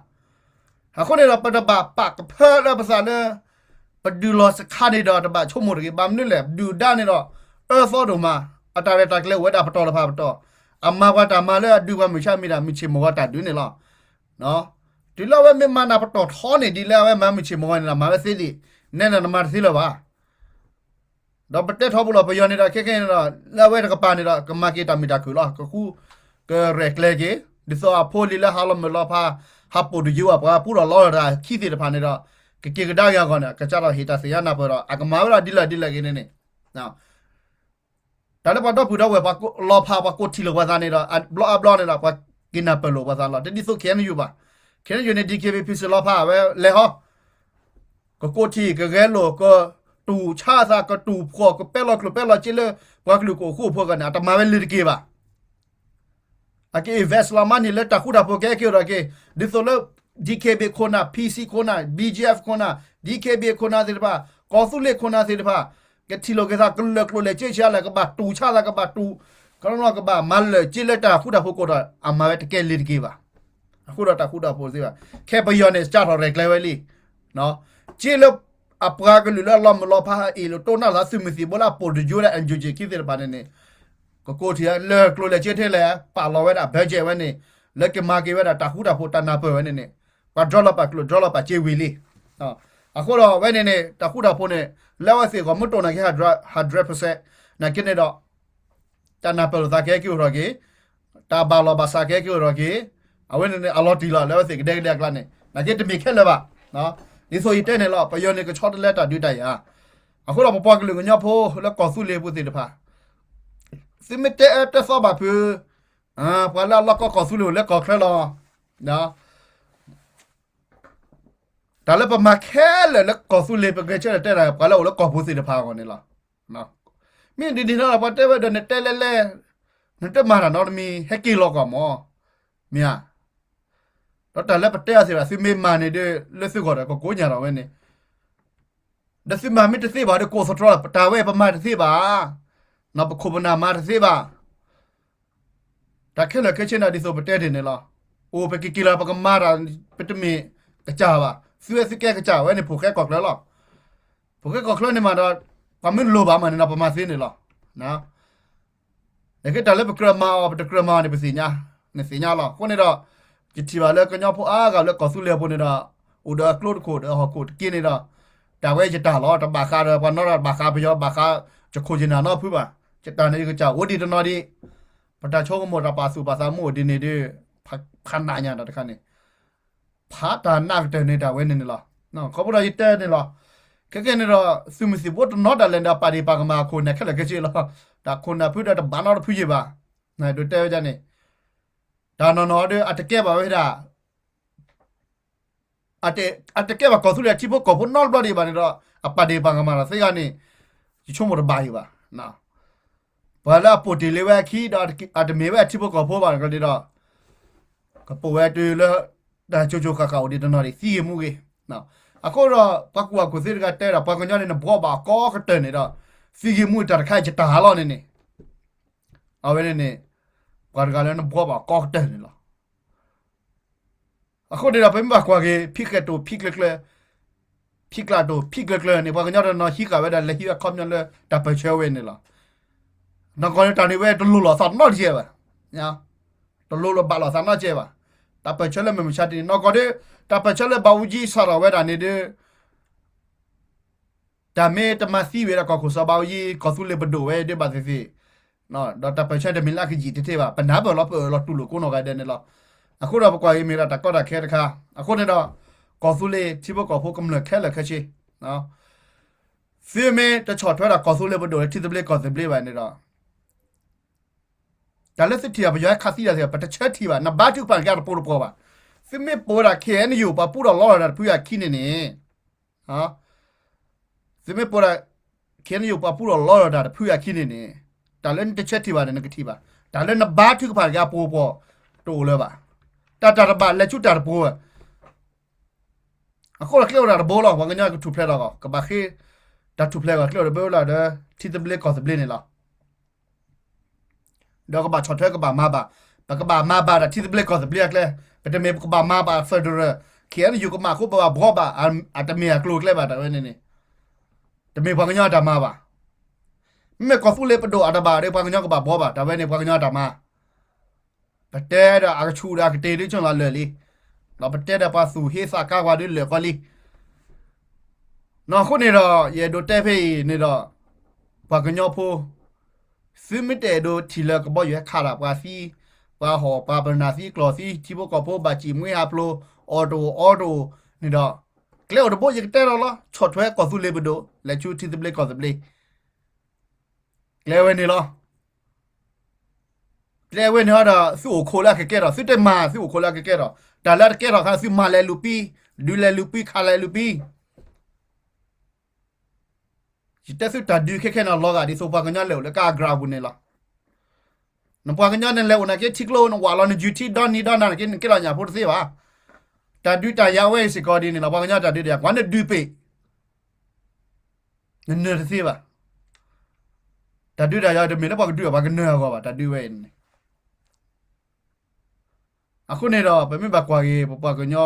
အဃိန့ၣ်ဒီး ပတဘၣ်ပာ်ကဖၢလၢပသးလၢ ပဒုးလီၤစခါန့ၣ်ဒီး တဘၣ်ဆိကမိၣ်တဂ့ၤ. ဘၣ်မနုၤလဲၣ် ဒုၣ်ဒါန့ၣ်ဒီး အၢသီဒိၣ်မး အတၢ်ရဲၣ်တၢ်ကျဲၤအိၣ်ဝဲဒၣ်ပတီၢ်တဖၣ်ပတီၢ်, အမၤပှၤတၢ်မၤလၢအဒုးပှၤမုၢ်ဆါမံၤဒၣ် မုၢ်ဆ့ၣ်မုၢ်ဂီၤတၢ်ဒုးန့ၣ်လီၤ. တုၤလၢအဝဲမ့ၢ်မၤနၢ်ပတီၢ်ထီန့ၣ် ဒ်လၢအဝဲမၤမုၢ်ဆ့ၣ်မုၢ်ဂီၤန့ၣ်ဒီး မၤဝဲသ့ဒံး, နဲနၤနမၤတသ့လၢၤဘၣ်. ဒီးပတဲထီဘိလီၤ ပယီၤန့ၣ်ဒီး ခဲကဲန့ၣ်ဒီး လၢအဝဲတကပၤန့ၣ်ဒီး ကမၤက့ၤတၢ်မုာ်တၢ်ခုၣ်လီၤ. ကဃူ ကရဲၣ်ကျဲၤက့ၤ ဒ်သိးအဖိလံၤလၢဟးလီၤမုၢ်လီၤဖး ဟးပိာ်တယုၢ်အပှၤပူထီၣ်လီထီၣ်တၢ်ခံသ့ၣ်တဖၣ်န့ၣ်ဒီး ကက့ၤကဒါက့ၤအဂီၢ်န့ၣ် ကစးထီၣ်ဟ့ၣ်တၢ်သ့ၣ်ညါနၢ်ပၢၢ်ဒီး အကမၤဝဲဒၣ်ဒ်လဲၣ်ဒ်လဲၣ်ဂ့ၤန့ၣ်န့ၣ် တၢ်လၢပှၤဒီပုၢ်ဒီဝဲၢ် ပှၤလီၤဖး ပှၤကိးထံၣ်လိာ်ပှၤသးန့ၣ်ဒီး အဘျီအဘျီန့ၣ်ဒီး ပှၤက့ၤနၢ်ပၢၢ်လိာ်ပှၤသးလီၤ. တဒ်သိး ခဲအံၤယူၤဘၣ်. ခဲအံၤယူၤန့ၣ် DKBA PC လီၤဖး အဝဲလဲၤဟီ ကကိးထံၣ် ကဂဲၤလိာ် ကတူၢ်ဆါအသး ကတူၢ်ဖှီၣ် ကပဲလီၤကျိၣ်ပဲလီၤစ့လၢ ပှၤကလုာ်ကအိၣ်ဃူအိၣ်ဖိးအဂီၢ်န့ၣ် အတမၤဝဲလၢၤတက့ၢ်ဘၣ်. အက invest လီၤမးန့ၣ်လၢတၢ်ဃူတၢ်ဖိးကဟဲက့ၤအိၣ်ထီၣ်က့ၤ ဒ်သိးလၢ DKBA ခိၣ်နၢ် PC ခိၣ်နၢ် BGF ခိၣ်နၢ် DKBA ခိၣ်နၢ်သ့ၣ်တဖၣ် ကီၢ်သူလ့ၤခိၣ်နၢ်သ့ၣ်တဖၣ် ကထံၣ်လိာ်က့ၤသး ကလၢာ်ကျိၤလဲၤစ့ဆံးလဲၣ် ကဘၣ်တူၢ်ဆါသး ကဘၣ်တူၢ် ကနီၢ်ကဘၣ်မၤလၢာ်စ့လၢ တၢ်ဃူတၢ်ဖိးကအိၣ်ဒီး အမၤဝဲတကဲလၢၤတက့ၢ်ဘၣ်. အဃိဒီးတၢ်ဃူတၢ်ဖိးသ့ဘၣ်. ခဲပယီၤန့ၣ် စးထီၣ်ရဲၣ်ကျဲၤဝဲလံ စ့လၢ အပှၤကလုာ်လၢအလီၤမုၢ်လီၤဖး အ့ၣ်လိာ်တိၢ်နီၣ်သးသုးမုၢ်သံၣ်ဘိလၢအပိာ်တယုၢ်လၢ NUG ခံသ့ၣ်တဖၣ်န့ၣ်န့ၣ် ကကိးထံၣ်လၢကျိၤလဲၤစ့ထဲလဲၣ် ပာ်လီၤဝဲဒၣ် budget ဝဲန့ၣ် လၢကမၤက့ၤဝဲဒၣ်တၢ်ဃူတၢ်ဖိးတၢ်နၢ်ပၢၢ်ဝဲန့ၣ်န့ၣ် ပှၤ draw လီၤပာ်ကျိၤ draw လီၤပာ်စ့ဝံၤလံ. အဃိဒီးဝဲန့ၣ်န့ၣ် တၢ်ဃူတၢ်ဖိးန့ၣ် လၢအဝဲသ့ၣ်ဂီၢ်မုၢ်တိၢ်နီၣ်က့ၤ hundred percent နာ်က့န့ၣ်ဒီး တၢ်နၢ်ပၢၢ်လိာ်သးကဟဲက့ၤအိၣ်ထီၣ်က့ၤ, တၢ်ဘၣ်လီၢ်ဘၣ်စးကဟဲက့ၤအိၣ်ထီၣ်က့ၤ, အဝဲန့ၣ်န့ၣ် အလီၤတံၢ်လီၤ လၢအဝဲသ့ၣ်ကဒဲကဒဲအကျါန့ၣ် နာ်က့တမ့ၢ်ခဲလၢာ်ဘၣ်. ဒ်သိးယတဲန့ၣ်လီၤ ပယီၤန့ၣ်ကဆီတလဲတၢ်ဒုးတၢ်ယၤ, အဃိဒီးပပှၤကလုာ်ကညီဖိလၢကီၢ်သူလ့ၤဖိသ့ၣ်တဖၣ် သုမ့ၢ်တဲအၢတဲသီဘၣ်ဖုး, ပှၤလၢအလီၢ်ကီၢ်ကီၢ်သူလ့ၤအိၣ်လၢကီၢ်ချၢလီၤ. တၢ်လၢပမၤခဲလၢာ်လၢကီၢ်သူလ့ၤ ပဂဲၤဆၢထၢၣ်တဲတၢ် ပှၤလၢအိၣ်လၢကီၢ်ပူၤသ့ၣ်တဖၣ်အဂီၢ်န့ၣ်လီၤ. မ့ၢ်ဒ်န့ၣ်ဒီး ပှၤတဲဝဲဒီး နတဲလဲၣ်လဲၣ်, နတမၤတၢ်နီတမံၤ ဟဲက့ၤလီၤကွၢ်မး, မ့ၢ်ဧါ. ဒီးတၢ်လၢပတဲအီၤသ့ၣ်တဖၣ် သုမ့ၢ်မၤန့ၣ်ဒီး လၢသုဂီၢ်ဒီး ကကိးညါထီၣ်ဝဲန့ၣ် ဒီးသုမၤမ့ၢ်တသ့ဘၣ်ဒီး ကိးသတြီ တၢ်ဝဲပမၤတသ့ဘၣ်, ပခိၣ်ပနၢ်မၤတသ့ဘၣ်. တၢ်ခဲလၢာ်ခဲဆ့န့ၣ် ဒ်သိးပတဲဒ်န့ၣ်လီၤ. အိၣ်ပက့ၤက့ၤလီၤ ပကမၤတၢ် ပတမ့ၢ်ကစၢ်ဘၣ်. သုဝဲသုကဲကစၢ်ဝဲန့ၣ် ဖိၣ်ဃဲကီၢ်ချၢလီၤ. ဖိၣ်ဃဲကီၢ်ချၢန့ၣ်မးဒီး ပှၤမ့ၢ်လိၣ်ဘၣ်မးန့ၣ်ဒီး ပမၤသ့န့ၣ်လီၤ. နက့တၢ်လၢပကြၢးမၤအီၤ ပတကြၢးမၤအီၤန့ၣ် ပသ့ၣ်ညါ, နသ့ၣ်ညါလီၤ. အဃိန့ၣ်ဒီး ယထံၣ်ဘၣ်လၢကညီဖိအါဂၤလၢကီၢ်သူလ့ၤအပူၤန့ၣ်ဒီး အိၣ်ဒီးအကျိတခိၣ်ဒီးအဟီၣ်ခိၣ်တက့ၢ်န့ၣ်ဒီး တၢ်ဝဲယတၢ်လီၤ. တဘၣ်ဃးဒီးပှၤနီတဂၤ တဘၣ်ဃးပယီၤ ဘၣ်ဃးယခိၣ်ယနၢ်နီတဖုဘၣ်. ယတၢ်န့ၣ်ယကစၢ်အိၣ်ဒံးတနီၤဒံး, ပတၢ်ဆိကမိၣ်တၢ်ပာ်သူၣ်ပာ်သးမ့ၢ်အိၣ်ဒ်န့ၣ်ဒီး ဖးနးညါတၢ်တခါန့ၣ် ဖးတၢ်နးကတၢၢ်န့ၣ်တၢ်ဝဲန့ၣ်န့ၣ်လီၤ. ခီဖျိဒီးယတဲန့ၣ်လီၤ. ခဲကဲန့ၣ်ဒီး သုးမုၢ်သံၣ်ဘိတနီၤဒၣ်လဲာ်န့ၣ် အပာ်ဒ့ၣ်ပာ်ကမၣ်အခိၣ်နၢ်ခဲလၢာ်ခဲဆ့လီၤ. တၢ်ခိၣ်နၢ်ဖုဒီးတဘၣ်နီတဖုယံၤဘၣ်. ဒိးတဲဝဲဒ်န့ၣ် တၢ်နီၢ်နီၢ်ဒီး အတကဲဘၣ်ဝဲဒၣ် အတကဲဘၣ်ကီၢ်သူလ့ၤအထံဖိကီၢ်ဖိနီတဘျီဒံးဘၣ်န့ၣ်ဒီး အပာ်ဒ့ၣ်ပာ်ကမၣ်ဒီးသ့ဂၤန့ၣ် ယဆိကမိၣ်တဘၣ်ယံၤဘၣ်. ပှၤလၢအပိာ်တ့ၢ်လံဝဲအခံဒီး အတမ့ၢ်ဝဲအထံဖိကီၢ်ဖိဘၣ်န့ၣ်ဒီး ကပိာ်ဝဲတုၤလၢ တၢ်ကၠိကၠိဃၣ်ဃၣ်အိၣ်ဒံးတနီၤဒံး သံဂ့ၤမူဂ့ၤ. အဃိဒီး ပှၤကူၣ်ဘၣ်ကူၣ်သ့တဂၤတဲဒီး ပှၤကညီန့ၣ် နဘှီဘၣ်အကီကတၢၢ်န့ၣ်ဒီး သံဂ့ၤမူဂ့ၤတၢ်တခါအံၤယတၢ်ဟးလီၤန့ၣ်န့ၣ် အဝဲန့ၣ်န့ၣ် ပှၤတဂၤလၢနဘှီဘၣ်အကီကတၢၢ်န့ၣ်လီၤ. အဃိန့ၣ်ဒီး ပမ့ၢ်ဘၣ်ကွၢ်က့ၤ ဖံးကျၢ်တိာ်ဖံးကျၢ်ကျၢၤ ဖံးကျၢ်တိာ်ဖံးကျၢ်ကျၢၤန့ၣ် ပှၤကညီတနီၤဟံးဃာ်ဝဲဒၣ် လဲၤဟံးဝဲခီပညီလၢတၢ်ပၢၢ်ဆၢဝဲန့ၣ်လီၤ. နီၢ်ကီၢ်န့ၣ်တၢ်န့ၣ်ဝဲတလိၤလိာ်သးနီတစဲးဘၣ်. တလိၤလိာ်ဘၣ်လိာ်သးနီတစဲးဘၣ်. တၢ်ပၢၢ်ဆၢလၢမုၢ်မဆါတနံၤ နီၢ်ကီၢ်ဒီး တၢ်ပၢၢ်ဆၢလၢဘၣ်အူကၠံစးထီၣ်ဝဲဒၣ်န့ၣ်ဒီး တၢ်မ့ၢ်တမၤသံဝဲဒၣ်ကီၢ်ခိၣ်စီၤဘၣ်အူကၠံ ကီၢ်သူလ့ၤပဒိၣ်ဝဲဒၣ်ဘၣ်သ့ၣ်သ့ၣ် ဒီးတၢ်ပၢၢ်ဆၢတမ့ၢ်လၢအကယံာ်တသ့ဘၣ်. ပနၢ်ပၢၢ်လီၤပၢၢ်လီၤတူၢ်လိာ်ကိးနီၢ်ဂၤဒဲးန့ၣ်လီၤ. အဃိဒီးပကွၢ်က့ၤမ့ၢ်ဒၣ်တၢ်ကီတၢ်ခဲတခါ အဃိန့ၣ်ဒီး ကီၢ်သူလ့ၤထံဖိကီၢ်ဖိကမျၢၢ်ခဲလၢာ်ခဲဆ့ သုမ့ၢ်တဆီၣ်ထွဲဒၣ်ကီၢ်သူလ့ၤပဒိၣ်လၢထံသဘျ့ကီၢ်သဘျ့ဘၣ်န့ၣ်ဒီး တၢ်လၢသုထံၣ်ဘၣ်ပယီၤဟဲခးသံတၢ်သ့ၣ် ပတဆၢထံၣ်ဘၣ် နဘါထုကဖၣ်က့ၤတပူၤတပှီၤဘၣ်. သုမ့ၢ်ပိာ်ဝဲဒၣ် KNU ပှၤပူထီၣ်လီထီၣ်တၢ်တဖုအခံန့ၣ်န့ၣ် သုမ့ၢ်ပိာ်ဒၣ် KNU ပှၤပူထီၣ်လီထီၣ်တၢ်တဖုအခံန့ၣ်န့ၣ် တၢ်လၢနတဆၢထံၣ်ဘၣ်န့ၣ် နကထံၣ်ဘၣ်. တၢ်လၢနဘါထုကဖၣ်က့ၤအပူၤအပှီၤ တအိၣ်လၢၤဘၣ်. တၢ်တၢ်တဘၣ်လဲၤဆူတၢ်တပူၤဝဲ အဃိဒီးကျဲအိၣ်တၢ်တဘိလီၤ. ပှၤကညီကထူၣ်ဖျဲးထီၣ်ကီး ကဘၣ်ဃ့ တၢ်ထူၣ်ဖျဲးကီးကျဲအိၣ်တဘိလီၤဒီး ထံသဘျ့ကီၢ်သဘျ့န့ၣ်လီၤ. ဒီးကဘၣ်ဆီၣ်ထွဲကဘၣ်မၤဘၣ်, ပကဘၣ်မၤဘၣ်ဒီးထံသဘျ့ကီၢ်သဘျ့အကျဲ, ပတမ့ၢ်ပကဘၣ်မၤဘၣ် federal, KNU ကမၣ်အဃိပဘၣ်ဘှီဘၣ်, အတမ့ၢ်အကျိၤအကျဲဘၣ် တၢ်ဝဲန့ၣ်န့ၣ်, တမ့ၢ်ပှၤကညီအတၢ်မၤဘၣ်. မ့မ့ၢ်ကီၢ်သူလ့ၤပဒိၣ်အတၢ်ဘၣ်ဒီး ပှၤကညီကဘၣ်ဘှီဘၣ်, တၢ်ဝဲန့ၣ်ပှၤကညီအတၢ်မၤ ပတဲဒီးအကဆူၣ်ဒီးအကတ့ၢ်ဒ်ဆိလီၤလၢာ်လံ, ဒီးပတဲဒီးပှၤသူၣ်ဟ့သးကါပှၤဒ်လၢာ်ကီလံ. နီၢ်အဃိန့ၣ်ဒီး ယအဲၣ်ဒိးတဲဖဲအံၤန့ၣ်ဒီး ပှၤကညီဖိ သုမ့ၢ်တအဲၣ်ဒိးထံၣ်လၢကဘီယူၤဟဲခးဒၣ်ပှၤသံ, ပှၤဟီၣ်ပှၤပနၢ်သံကျီၢ်သံ ထံဖိကီၢ်ဖိဘၣ်စံၣ်မှံဟးဖျိး အီၣ်တအိၣ်အီတအိၣ်န့ၣ်ဒီး ကျဲအိၣ်တဘိယကတဲဒီးလီၤ, ဆီၣ်ထွဲကီၢ်သူလ့ၤပဒိၣ် လဲၤဆူထံသဘျ့ကီၢ်သဘျ့ ကျဲဝဲန့ၣ်လီၤ. ကျဲဝဲန့ၣ်ဒီး သုအိၣ်ခိးလၢအကကဲထီၣ်, သုတမၤသုအိၣ်ခိးလၢအကကဲထီၣ်, တၢ်လၢအတကဲထီၣ်ခါ သုမၤလဲၤလူၤပံ, ဒုးလဲၤလူၤပံ ခးလဲၤလူၤပံ. ယတဲသုတၢ်ဒုးခဲခဲန့ၣ် လီၤဂာ်ဒ်သိးပှၤကညီလဲၤအိၣ်လၢကါအကြၢးပူၤန့ၣ်လီၤ. နပှၤကညီန့ၣ်လဲၤအိၣ်နာ်က့ထံကျိ နဝးလီၤနယုၢ်ထံဒီနံၤဒီနၤနာ်က့ နကဲလီၤညၣ်ဖိတသ့ဘၣ်. တၢ်ဒုးတၢ်ယၤဝဲအံၤစ့ၢ်ကီးဒ်န့ၣ်လီၤ. ပှၤကညီတၢ်ဒုးတၢ်ယၤ ပှၤနဒုးပ့ၤ နနၢၤတသ့ဘၣ်. တၢ်ဒုးတၢ်ယၤတမ့ၢ်လၢပှၤကဒုးအီၤ ပှၤကနၢၤအဂီၢ်ဘၣ် တၢ်ဒုးဝဲအံၤန့ၣ်. အဃိန့ၣ်ဒီး ပမ့ၢ်ဘၣ်ကွၢ်က့ၤ ပပှၤကည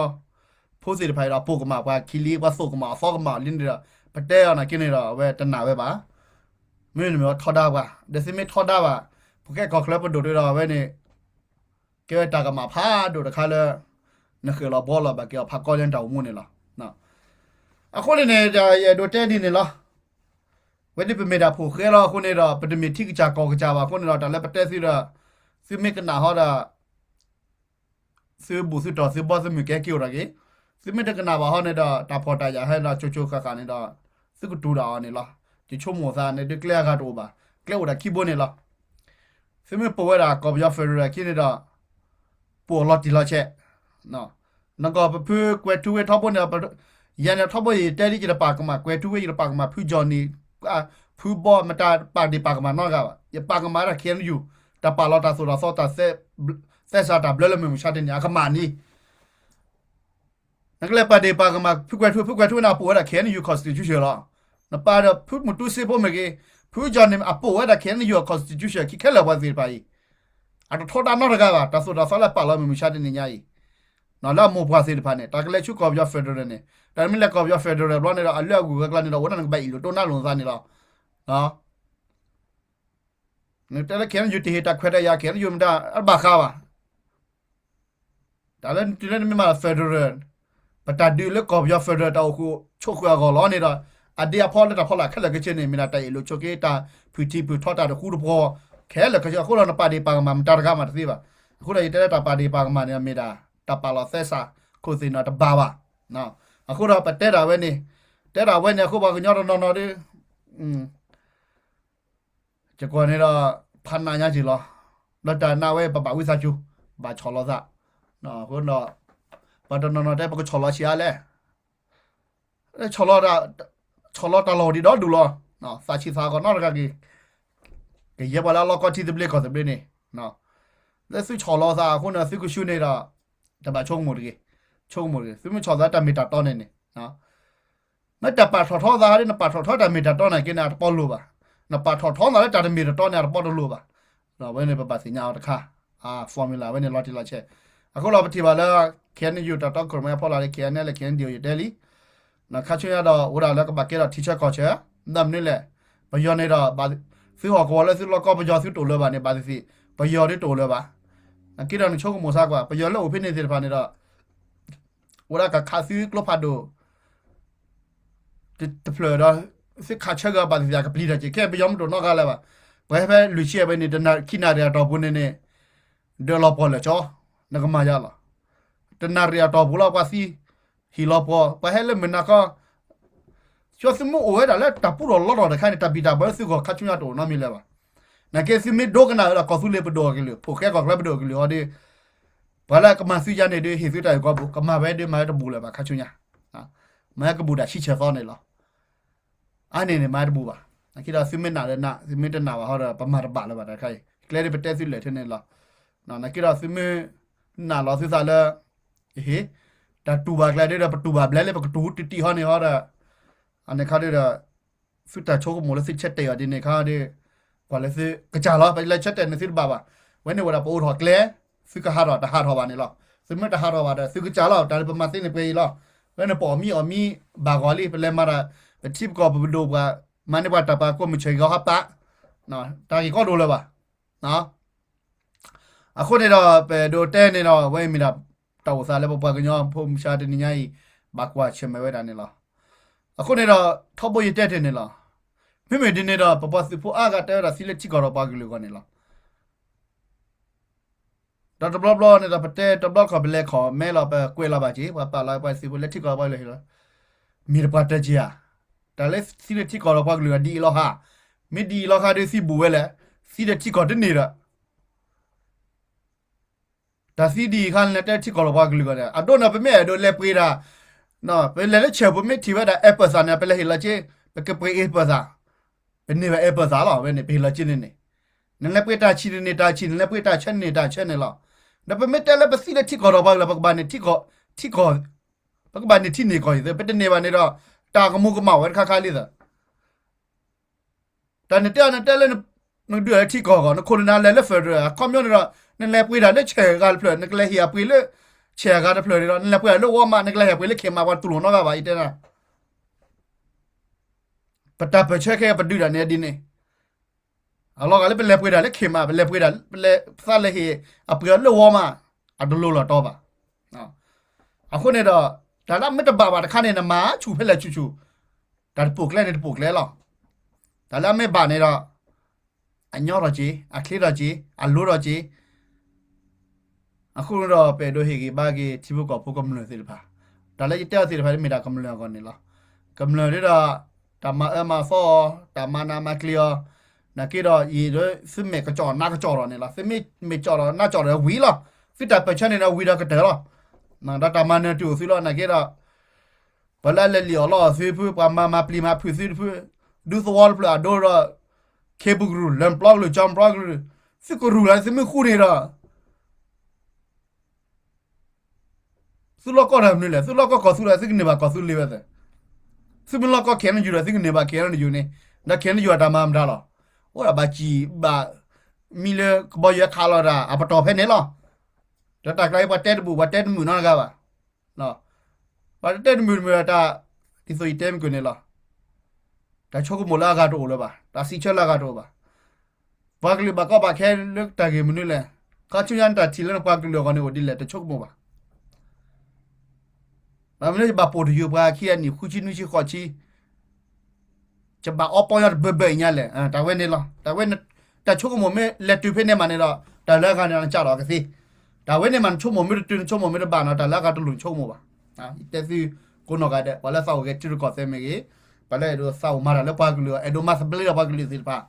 ီဖိသ့ၣ်တဖၣ်အံၤဒီး ပိာ်ကမၣ်ပှၤခံလံ, ပှၤသိၣ်ကမၣ်အီၤသီကမၣ်အီၤလံန့ၣ်ဒီး ပတဲအီၤနာ်က့န့ၣ်ဒီး အဝဲတနာ်ဝဲဘၣ်. မ့မ့ၢ်ထီဒါပှၤ ဒီးသုမ့ၢ်ထီဒါဘၣ် ပကဲကီၢ်ချၢပဒိၣ်တဒီး အဝဲန့ၣ် ကဲဝဲတၢ်ကမၣ်ဖးဒိၣ်တခါလၢ နဃဲၣ်လီၤဘှီလီၤ ဘၣ်က့ၤအီၤဖးကီလၢနတၢ်အိၣ်မူန့ၣ်လီၤ. အဃိန့ၣ်န့ၣ်ဒီး ယအဲၣ်ဒိးတဲဒ်န့ၣ်လီၤ. ဝဲဒ်ပမ့ၢ်တၢ်ဖိၣ်ဃဲလီၤအဃိန့ၣ်ဒီး ပတမ့ၢ်ထံကစၢ်ကီၢ်ကစၢ်ဘၣ်အဃိန့ၣ်ဒီး တၢ်လၢပတဲသုဒီး သုမ့ၢ်ကနၣ်ဟီဒီး သုဘူၣ်သုတီၢ်သုဘီသုမုၢ်ကဲက့ၤအိၣ်ထီၣ်က့ၤ, သုမ့ၢ်တကနၣ်ဘၣ်ဟီန့ၣ်ဒီး တၢ်ဖှီၣ်တၢ်ယာ်ဟဲဒီး ကၠိကၠိဃၣ်ဃၣ်န့�nဒီး သုကတူၢ်ဒၣ်အီၤန့ၣ်လီၤ. ယဆိကမိၣ်သးန့ၣ်ဒုးကျဲအဂၤတအိၣ်ဘၣ်, ကျဲအိၣ်ဒၣ်ခံဘိန့ၣ်လီၤ. သုမ့ၢ်ပိာ်ဝဲဒၣ်ကီၢ်ပယီၤ federal ခံန့ၣ်ဒီး ပိာ်အီၤလီၤတံၢ်လီၤဆဲး နကီၢ်ပဖုကွဲၤထူဝ့ထီဘိန့ၣ်ဒီး ယၤန့ၣ်ထီဘိယတဲဒ်ယတပာ်ကမၣ်ကွဲၤထူဝ့ ယတပာ်ကမၣ်ဖုကၠီၣ်နံၣ် ဖုဘီ မတၤပာ်ဒ့ၣ်ပာ်ကမၣ်နီတဂၤဘၣ်. ယပာ်ကမၣ်ဝဲဒၣ် KNU တၢ်ပာ်လီၤတၢ်သိၣ်တၢ်သီတၢ် သဲစးတၢ်ဘျၢလၢမုၢ်မဆါတနံၤအကမၣ်န့ၣ် နကလဲၤပာ်ဒ့ၣ်ပာ်ကမၣ်ဖုကွဲၤထူဝ့ ဖုကွဲၤထူဝ့န့ၣ် အပိာ်ဝဲဒၣ် KNU constitution လီၤ. နပာ်ဒီးဖုမုၢ်တူစ့ဖိမ့ၢ်ဂ့ၤ, ဖုကၠီၣ်နံၣ် အပိာ်ဝဲဒၣ် KNU constitution ခံခဲလၢာ်ပှၤသ့ၣ်တဖၣ်အံၤ အတထီဒါနီတဂၤဘၣ်. တၢ်သိၣ်တၢ်သီလၢပာ်လီၤမုၢ်မဆါတနံၤညါအံၤ လၢအမိၢ်ပှၢ်သ့ၣ်တဖၣ်န့ၣ် တၢ်ကလဲၤဆူကီၢ်ပယီၤ federal န့ၣ် တၢ်မ့ၢ်လဲၤကီၢ်ပယီၤ federal ဘျီန့ၣ်ဒီး အလၢအဂုၤအဂၤကျါန့ၣ်ဒီး အိၣ်ဒၣ်နကဘၣ်အ့ၣ်လိာ်တိၢ်နါလိာ်သးန့ၣ်လီၤ. နတဲလၢ KNU တဟ့ၣ်တၢ်ခွဲးတၢ်ယာ် KNU မတၤအဘၣ်ဃးဘၣ်. တၢ်လၢတုၤလၢနမ့ၢ်မၤ federal ပတၢ်ဒုးလၢကီၢ်ပယီၤ federal တၢ်အိၣ်ဃုာ်ဆိးဃုာ်အဂီၢ်လီၤန့ၣ်ဒီး အဒ့အဖီလၢတၢ်ဖီလာ်ခဲလၢာ်ခဲဆ့န့ၣ် မ့ၢ်ဒၣ်တၢ်အ့ၣ်လိာ်ဆိးက့ တၢ်ဖုၣ်ထံဖုၣ်ထီတၢ်တဃူတဖိး ခဲလၢာ်ခဲဆ့ အဃိဒီးနပာ်ဒ့ၣ်ပာ်ကမၣ်မတၤတဂၤမးတသ့ဘၣ်. အဃိဒီးယတဲလၢတၢ်ပာ်ဒ့ၣ်ပာ်ကမၣ်န့ၣ် မ့ၢ်ဒၣ်တၢ်ပာ်လီၤသဲစးခိၣ်သ့ၣ်န့ၣ်တဘၣ်ဘၣ်. အဃိဒီးပတဲဒၣ်ဝဲန့ၣ် တဲဒၣ်ဝဲန့ၣ်အဃိပှၤကညီတနီၤနီၤဒီး ယကွၢ်န့ၣ်ဒီး ဖးနးညါက့ၤလီၤ. ဒီးတၢ်နာ်ဝဲ ပဘၣ်ဝံသးစူၤ ဘၣ်ဆီၣ်လီၤသး. အဃိဒီး ပှၤတနီၤနီၤတဲ ပကဆီၣ်လီၤဆံးအါလဲၣ်. ဆီၣ်လီၤတၢ်လီၢ်ဒံးဒီဒူၣ်လီၤ. သးဆံးသးကီးနီတဂၤက့ၤ ကယဲၢ်ပှၤလၢအလီၢ်ကီထံသဘျ့ကီၢ်သဘျ့န့ၣ် လၢသုဆီၣ်လီၤသးအဃိန့ၣ် သုကဆူန့ၣ်ဒီး တဘၣ်ဆိကမိၣ်တဂ့ၤ. ဆိကမိၣ်တဂ့ၤ. သုမ့ၢ်ဆီၣ်သးတၢ်မ့ၢ်တၢ်တီန့ၣ်န့ၣ် မ့ၢ်တၢ်ပာ်ထီၣ်ထီသးဒီး နပာ်ထီၣ်ထီတၢ်မ့ၢ်တၢ်တီနာ်က့န့ၣ် အတပီလိၣ်ဘၣ်. နပာ်ထီၣ်ထီသးလၢတၢ်တမ့ၢ်တတီန့ၣ် အတပီတလိၣ်ဘၣ်. ဒီးအဝဲန့ၣ် ပဘၣ်သ့ၣ်ညါအီၤတခါ အ formula အဝဲန့ၣ်လီၤတံၢ်လီၤဆဲး. အဃိဒီးပထံၣ်ဘၣ်လၢ KNU တၢ်တီခိၣ်ရိၣ်မဲအဖီလာ်လၢ KNLA KNDO ယတဲလံ ခါဆူညါဒီး အိၣ်ဒၣ်လၢကဘၣ်ကဲထီၣ်ထံဆၢကီၢ်ဆၢ ဒီးမနုၤလဲၣ် ပယီၤန့ၣ်ဒီး သုဟီၣ်ကဝီၤလၢသုလီၢ်ကီပယီၤသုတအိၣ်လၢၤဘၣ်န့ၣ် ဘၣ်သ့ၣ်သ့ၣ် ပယီၤဒ်တအိၣ်လၢၤဘၣ်. နက့ဒီးနဆိကမိၣ်ဆါကွၢ် ပယီၤလၢအိၣ်ဖဲန့ၣ်သ့ၣ်တဖၣ်န့ၣ်ဒီး အိၣ်ဒၣ်ကခးသုကျိဖးဒိၣ် တဖျၢၣ်ဒီး သုခးဆၢက့ၤဘၣ်သ့ၣ်သ့ၣ် အကပျံၤတၢ်က့ၤ ခဲပယီၤမ့ၢ်တအိၣ်နီတဂၤလၢၤဘၣ်. ပှၤဟဲဖဲလွံၢ်ဆံဘၣ်န့ၣ် တနၣ်ခံနၣ်ရံၣ်အတီၢ်ပူၤန့ၣ်န့ၣ် ဒၢးလီၤပှီၢ်လၢာ်ကၠီ နကမၤယါလီၤ. တနၣ်ရံၣ်အတီၢ်ပူၤလီၤ ပှၤသံ ဟံၣ်လီၤပှီၢ် ပှၤဟဲလၢမုၢ်နၤခီ ကၠီသုမ့ၢ်အိၣ်ဝဲဒၣ်လၢတၢ်ပူၤဒီးလီၤတီၢ်တခါန့ၣ် တၢ်ဘံၣ်တၢ်ဘၢသုဂီၢ်ခါဆူညါတအိၣ်နီတမံၤလၢၤဘၣ်. နာ်က့သုမ့ၢ်ဒိကနၣ်ဝဲဒၣ်ကီၢ်သူလ့ၤပဒိၣ်အကလုာ် ဖိၣ်ဃဲကီၢ်ချၢပဒိၣ်အကလုာ်ဟီဒီး ပှၤလၢကမၤသုယါန့ၣ်ဒီး ဟ့ၣ်သုတၢ်ဂ့ၢ်ကီဘိ ကမၤဝဲဒ်မၤဝဲတဘူၣ်လၢၤဘၣ်ခါဆူညါ မၤဝဲကဘူၣ်ဒၣ်ဆံဆဲၣ်သီန့ၣ်လီၤ. အါန့ၢ်န့ၣ် မၤဝဲတဘူၣ်ဘၣ်. နာ်က့ဒီးသုမ့ၢ်နာ်ဒီးနာ် သုမ့ၢ်တနာ်ဘၣ်ဟီဒီး ပမၤတဘၣ်လၢၤဘၣ်တခါအံၤ ကျဲဒ်ပတဲသုလၢာ်ထဲန့ၣ်လီၤ. နာ်က့ဒီးသုမ့ၢ် နာ်လီၤသုသးလၢ ဟ့ၣ် တၢ်တူၢ်ဘၣ်ကျဲဒ်ဒီး ပတူၢ်ဘၣ်ဘျဲလၢပကတူၢ်တံၢ်တံၢ်ဟီန့ၣ်ဟီဒီး အန့ၣ်ခါဒ်ဒီး သုတၢ်ဆိကမိၣ်လၢသုဆၢတဲာ်အီၤဒ်န့ၣ်ခါဒီး ကွၢ်လၢသုကစၢ်လီၤ ပလဲၤဆၢတဲာ်န့ၣ်သုတဘၣ်ဘၣ်. ဝဲန့ၣ်ဝဲဒၣ်ပအိးထီၣ်ကျဲ သုကဟးထီၣ်တဟးထီၣ်ဘၣ်န့ၣ်လီၤ. သုမ့ၢ်တဟးထီၣ်ဘၣ်ဒီး သုကစၢ်လီၤ တၢ်လၢပမၤသ့န့ၣ်ပှဲၤအံၤလီၤ. ဝဲန့ၣ်ပအီၣ်မံအီၣ်မံဘၣ်ဂီၤလံ ပလဲၤမၤတၢ် ပထံပကီၢ်ပပဒိၣ်ပှၤ မၤန့ၢ်ပှၤတၢ်ပာ်ကိးမုၢ်ဆၢၣ်ဂီၤဟးပာ် တၢ်ဂ့ၢ်ကီဒိၣ်လၢၤဘၣ်. အဃိန့ၣ်ဒီး ပဒိးတဲန့ၣ်ဒီး အဝဲအံၤမ့ၢ်ဒၣ် တၢ်အိၣ်သးလၢပပှၤကညီဖိမုၢ်ဆါတနံၤညါအံၤ ဘၣ်ကွၢ်ဆၢၣ်မဲာ်ဝဲဒၣ်န့ၣ်လီၤ. အဃိန့ၣ်ဒီး ထီဘိယတဲတ့ၢ်န့ၣ်လီၤ. မ့မ့ၢ်ဒ်န့ၣ်ဒီး ပပှၤသုးဖိအါဂၤတဲဝဲဒၣ်သံလၢထံကီၢ်ဒီးပှၤကလုာ်အဂီၢ်န့ၣ်လီၤ. ဒီးတဘျီဘျီန့ၣ်ဒီး ပတဲတဘျီခီၣ် ပလဲၤခီၣ်မဲလီၤ ပကွဲးလီၤဘၣ်က့ၤ ပှၤပာ်လီၤပှၤသုးဖိလၢထံကီၢ်ပှၤကလုာ်လီၤ. မ့ၢ်တပှၤတၢၢ်က့ၤဧါ. တၢ်လၢသံလၢထံကီၢ်ဒီးပှၤကလုာ်အဒ်အံၤလီၤဟါ. မ့ၢ်ဒ်အံၤလီၤဟါဒီးသံဘူးဝဲလဲၣ်. သံလၢထံကီၢ်တန့ၢ်ဒီး တၢ်သံဒ်အံၤခါန့ၣ် တဲထံကီၢ်ဒီးပှၤကလုာ်ဂီၢ်န့ၣ် အဒိန့ၣ် ပမ့ၢ်အဲၣ်ဒိးလဲၤပှ့ၤတၢ် ပလဲၤလၢဆဲးပူၤ မ့ၢ်ထံၣ်ဝဲဒၣ် အဲပၢၢ်သၣ်န့ၣ် ပလဲၤဟ့ၣ်လီၤက့ၤ ပကပှ့ၤအဲပၢၢ်သၣ်, ပန့ၢ်ဘၣ်အဲပၢၢ်သၣ်လီၤ. ဝဲန့ၣ် ပဟ့ၣ်လီၤက့ၤန့ၣ်န့ၣ် နလဲၤပှ့ၤတၢ်ဆံးန့ၣ်န့ၢ်တၢ်ဆံး, နလဲၤပှ့ၤတၢ်ဆၢန့ၣ်န့ၢ်တၢ်ဆၢန့ၣ်လီၤ. ဒီးပမ့ၢ်တဲလၢပသံလၢထံကီၢ်ဒီးပှၤကလုာ် ပကဘၣ်န့ၢ်ထံကီၢ်, ထံကီၢ်, ပကဘၣ်န့ၢ်ထံန့ၢ်ကီၢ်အံၤသ့, ပတန့ၢ်ဘၣ်န့ၣ်ဒီး တၢ်ကမူၤကမၣ်ဝဲတခါခါလံသ့ တၢ်နတဲအီၤနတဲလၢ နကဒုးအီၤလၢထံကီၢ်အဂီၢ်, နခိၣ်နနၢ်လဲၤလၢ federal အခီပညီန့ၣ်ဒီး နလဲၤပှ့ၤတၢ်လၢဆဲးအဂၤတဖျၢၣ်, နကလဲၤဟ့ၣ်အပှ့ၤလၢ ဆဲးအဂၤတဖျၢၣ်န့ၣ်ဒီး နလဲၤပှ့ၤတၢ်လၢ Walmart နကလဲၤဟ့ၣ်အပှ့ၤလၢ Kmart ပှၤတတူၢ်လိာ်နီတဂၤဘၣ် ယတဲနၤ. ပတၢ်ပၢၢ်ဆၢခဲအံၤပဒုးတၢ်န့ၣ်ဒ်န့ၣ် အလီၤဂာ်လၢပလဲၤပှ့ၤတၢ်လၢ Kmart, ပလဲၤပှ့ၤတၢ်, ပလဲၤသးလဲၤဟ့ၣ်အပှ့ၤအီၤလၢ Walmart, အတလိၤလီၤတီဘၣ်. အဃိန့ၣ်ဒီး တၢ်လၢအမ့ၢ်တဘၣ်ဘၣ်တခါန့ၣ် နမၤဆူၣ်ဖဲလဲၣ်ဆူၣ်ဆူၣ်, တၢ်တပိာ်ကျဲန့ၣ်တပိာ်ကျဲလီၤ. တၢ်လၢအမ့ၢ်ဘၣ်န့ၣ်ဒီး အညီထီၣ်က့ၤ, အချ့ထီၣ်က့ၤ, အလိၤထီၣ်က့ၤ အဃိန့ၣ်ဒီး ပအဲၣ်ဒိးဟ့ၣ်ဂံၢ်ဘါက့ၤ ထံဖိကီၢ်ဖိကမျၢၢ်သ့ၣ်တဖၣ်, တၢ်လၢယတဲအီၤသ့ၣ်တဖၣ် မ့ၢ်ဒၣ်ကမျၢၢ်အဂီၢ်န့ၣ်လီၤ. ကမျၢၢ်ဒ်ဒီး တၢ်မၤအၢမၤသီအီၤ, တၢ်မၤနးမၤကျံးအီၤ, နာ်က့ဒီး ယံာ်ဒ်သုမဲာ်ကစီၣ်နါကစီၣ်ဒီးန့ၣ်လီၤ. သုမ့ၢ်မဲာ်ကစီၣ်ဒီးနါကစီၣ်ဒီးဝံၤလီၤ. သုတၢ်ပၢၢ်ဆၢန့ၣ်ဒီးဝံၤဒီးကတၢၢ်လီၤ. ဒီးတၢ်မၤနၢၤတုၤအိၣ်သုလီၤ. နာ်က့ဒီး ပှၤလၢအလဲၤလံၣ်အီၣ်လီအီၣ်သုဖု, ပှၤမၤမၤပျံၤမၤဖုးသုတဖု, ဒူသဝီတဖျၢၣ်အဒိဒီး ခ့ပူၤကရူၢ်, လၢၢ်ပျီကရူၢ်, ကၠီပျီကရူၢ်, သုကရူၢ်လၢသုမ့ၢ်ဃူန့ၣ်ဒီး သုလီၢ်ကီၢ်တၢ်မနုၤလဲၣ်. သုလီၢ်ကီၢ်ကီၢ်သူလီၤ, သုကန့ၢ်ဘၣ်ကီၢ်သူလ့ၤဝဲသ့. သုမ့ၢ်လီၢ်ကီၢ် KNU ဒီး သုကန့ၢ်ဘၣ် KNU န့ၣ်, ဒီး KNU အတၢ်မၤမတၤလီၤ. အိၣ်ဒၣ်ဘၣ်စံၣ်ဘၣ်မံလၢကဘီယူၤခးလီၤတၢ် အပတီၢ်ဖဲန့ၣ်လီၤ. ဒီးတၢ်ကျါအံၤ ပှၤတဲတဘူၣ် ပှၤတဲတမုာ်နီတဂၤဘၣ်. ပှၤတတဲတမုာ်တမုာ်ဒီးတၢ်, ဒ်သိးယတဲမုၢ်ကၢၢ်န့ၣ်လီၤ. တၢ်ဆိကမိၣ်လၢအဂၤတအိၣ်လၢၤဘၣ်, တၢ်စံးဆၢလၢအဂၤတအိၣ်ဘၣ်. ပှၤကလုာ်ဘၣ်ကီဘၣ်ခဲလၢတၢ်ဂ့ၢ်မနုၤလဲၣ်. ခါဆူညါနတၢ်ထံၣ်လၢနပှၤကလုာ်အဂီၢ်န့ၣ်အိၣ်ဒ်လဲၣ် တဆိကမိၣ်ဘၣ်. ဘၣ်မနုၤယဘၣ်ပိာ်တယုာ်ပှၤခံအနံၣ် ဃုဆံနွံဆံဃိးဆံ ယဘၣ်အီပီညါတဘၢဘၢအံၤညါလဲၣ်. တၢ်ဝဲန့ၣ်လီၤ. တၢ်ဝဲ တၢ်ဆိကမိၣ်မ့ၢ်လဲၤတုၤဖဲန့ၣ်မးန့ၣ်ဒီး တၢ်လၢအဂၤန့ၣ်နကးထီၣ်ကသ့. တၢ်ဝဲန့ၣ်မး နဆိကမိၣ်မ့ၢ်တတုၤ နဆိကမိၣ်မ့ၢ်တဘၣ်နီၤ တၢ်လၢအဂၤတလိၣ်နဆိကမိၣ်ဘၣ်. ယတဲသုကိးနီၢ်ဂၤဒဲး ပှၤလၢသးအိၣ်ဂဲၤထံရူၢ်ကီၢ်သဲးမ့ၢ်ဂ့ၤ, ပှၤလၢအဲၣ်ဒိးသးအိၣ်မၤတၢ်လၢပှၤကလုာ်အဂီၢ်, အဲၣ်ဒိးမၤသဘျ့ဒီးပှၤကလုာ်သ့ၣ်တဖၣ်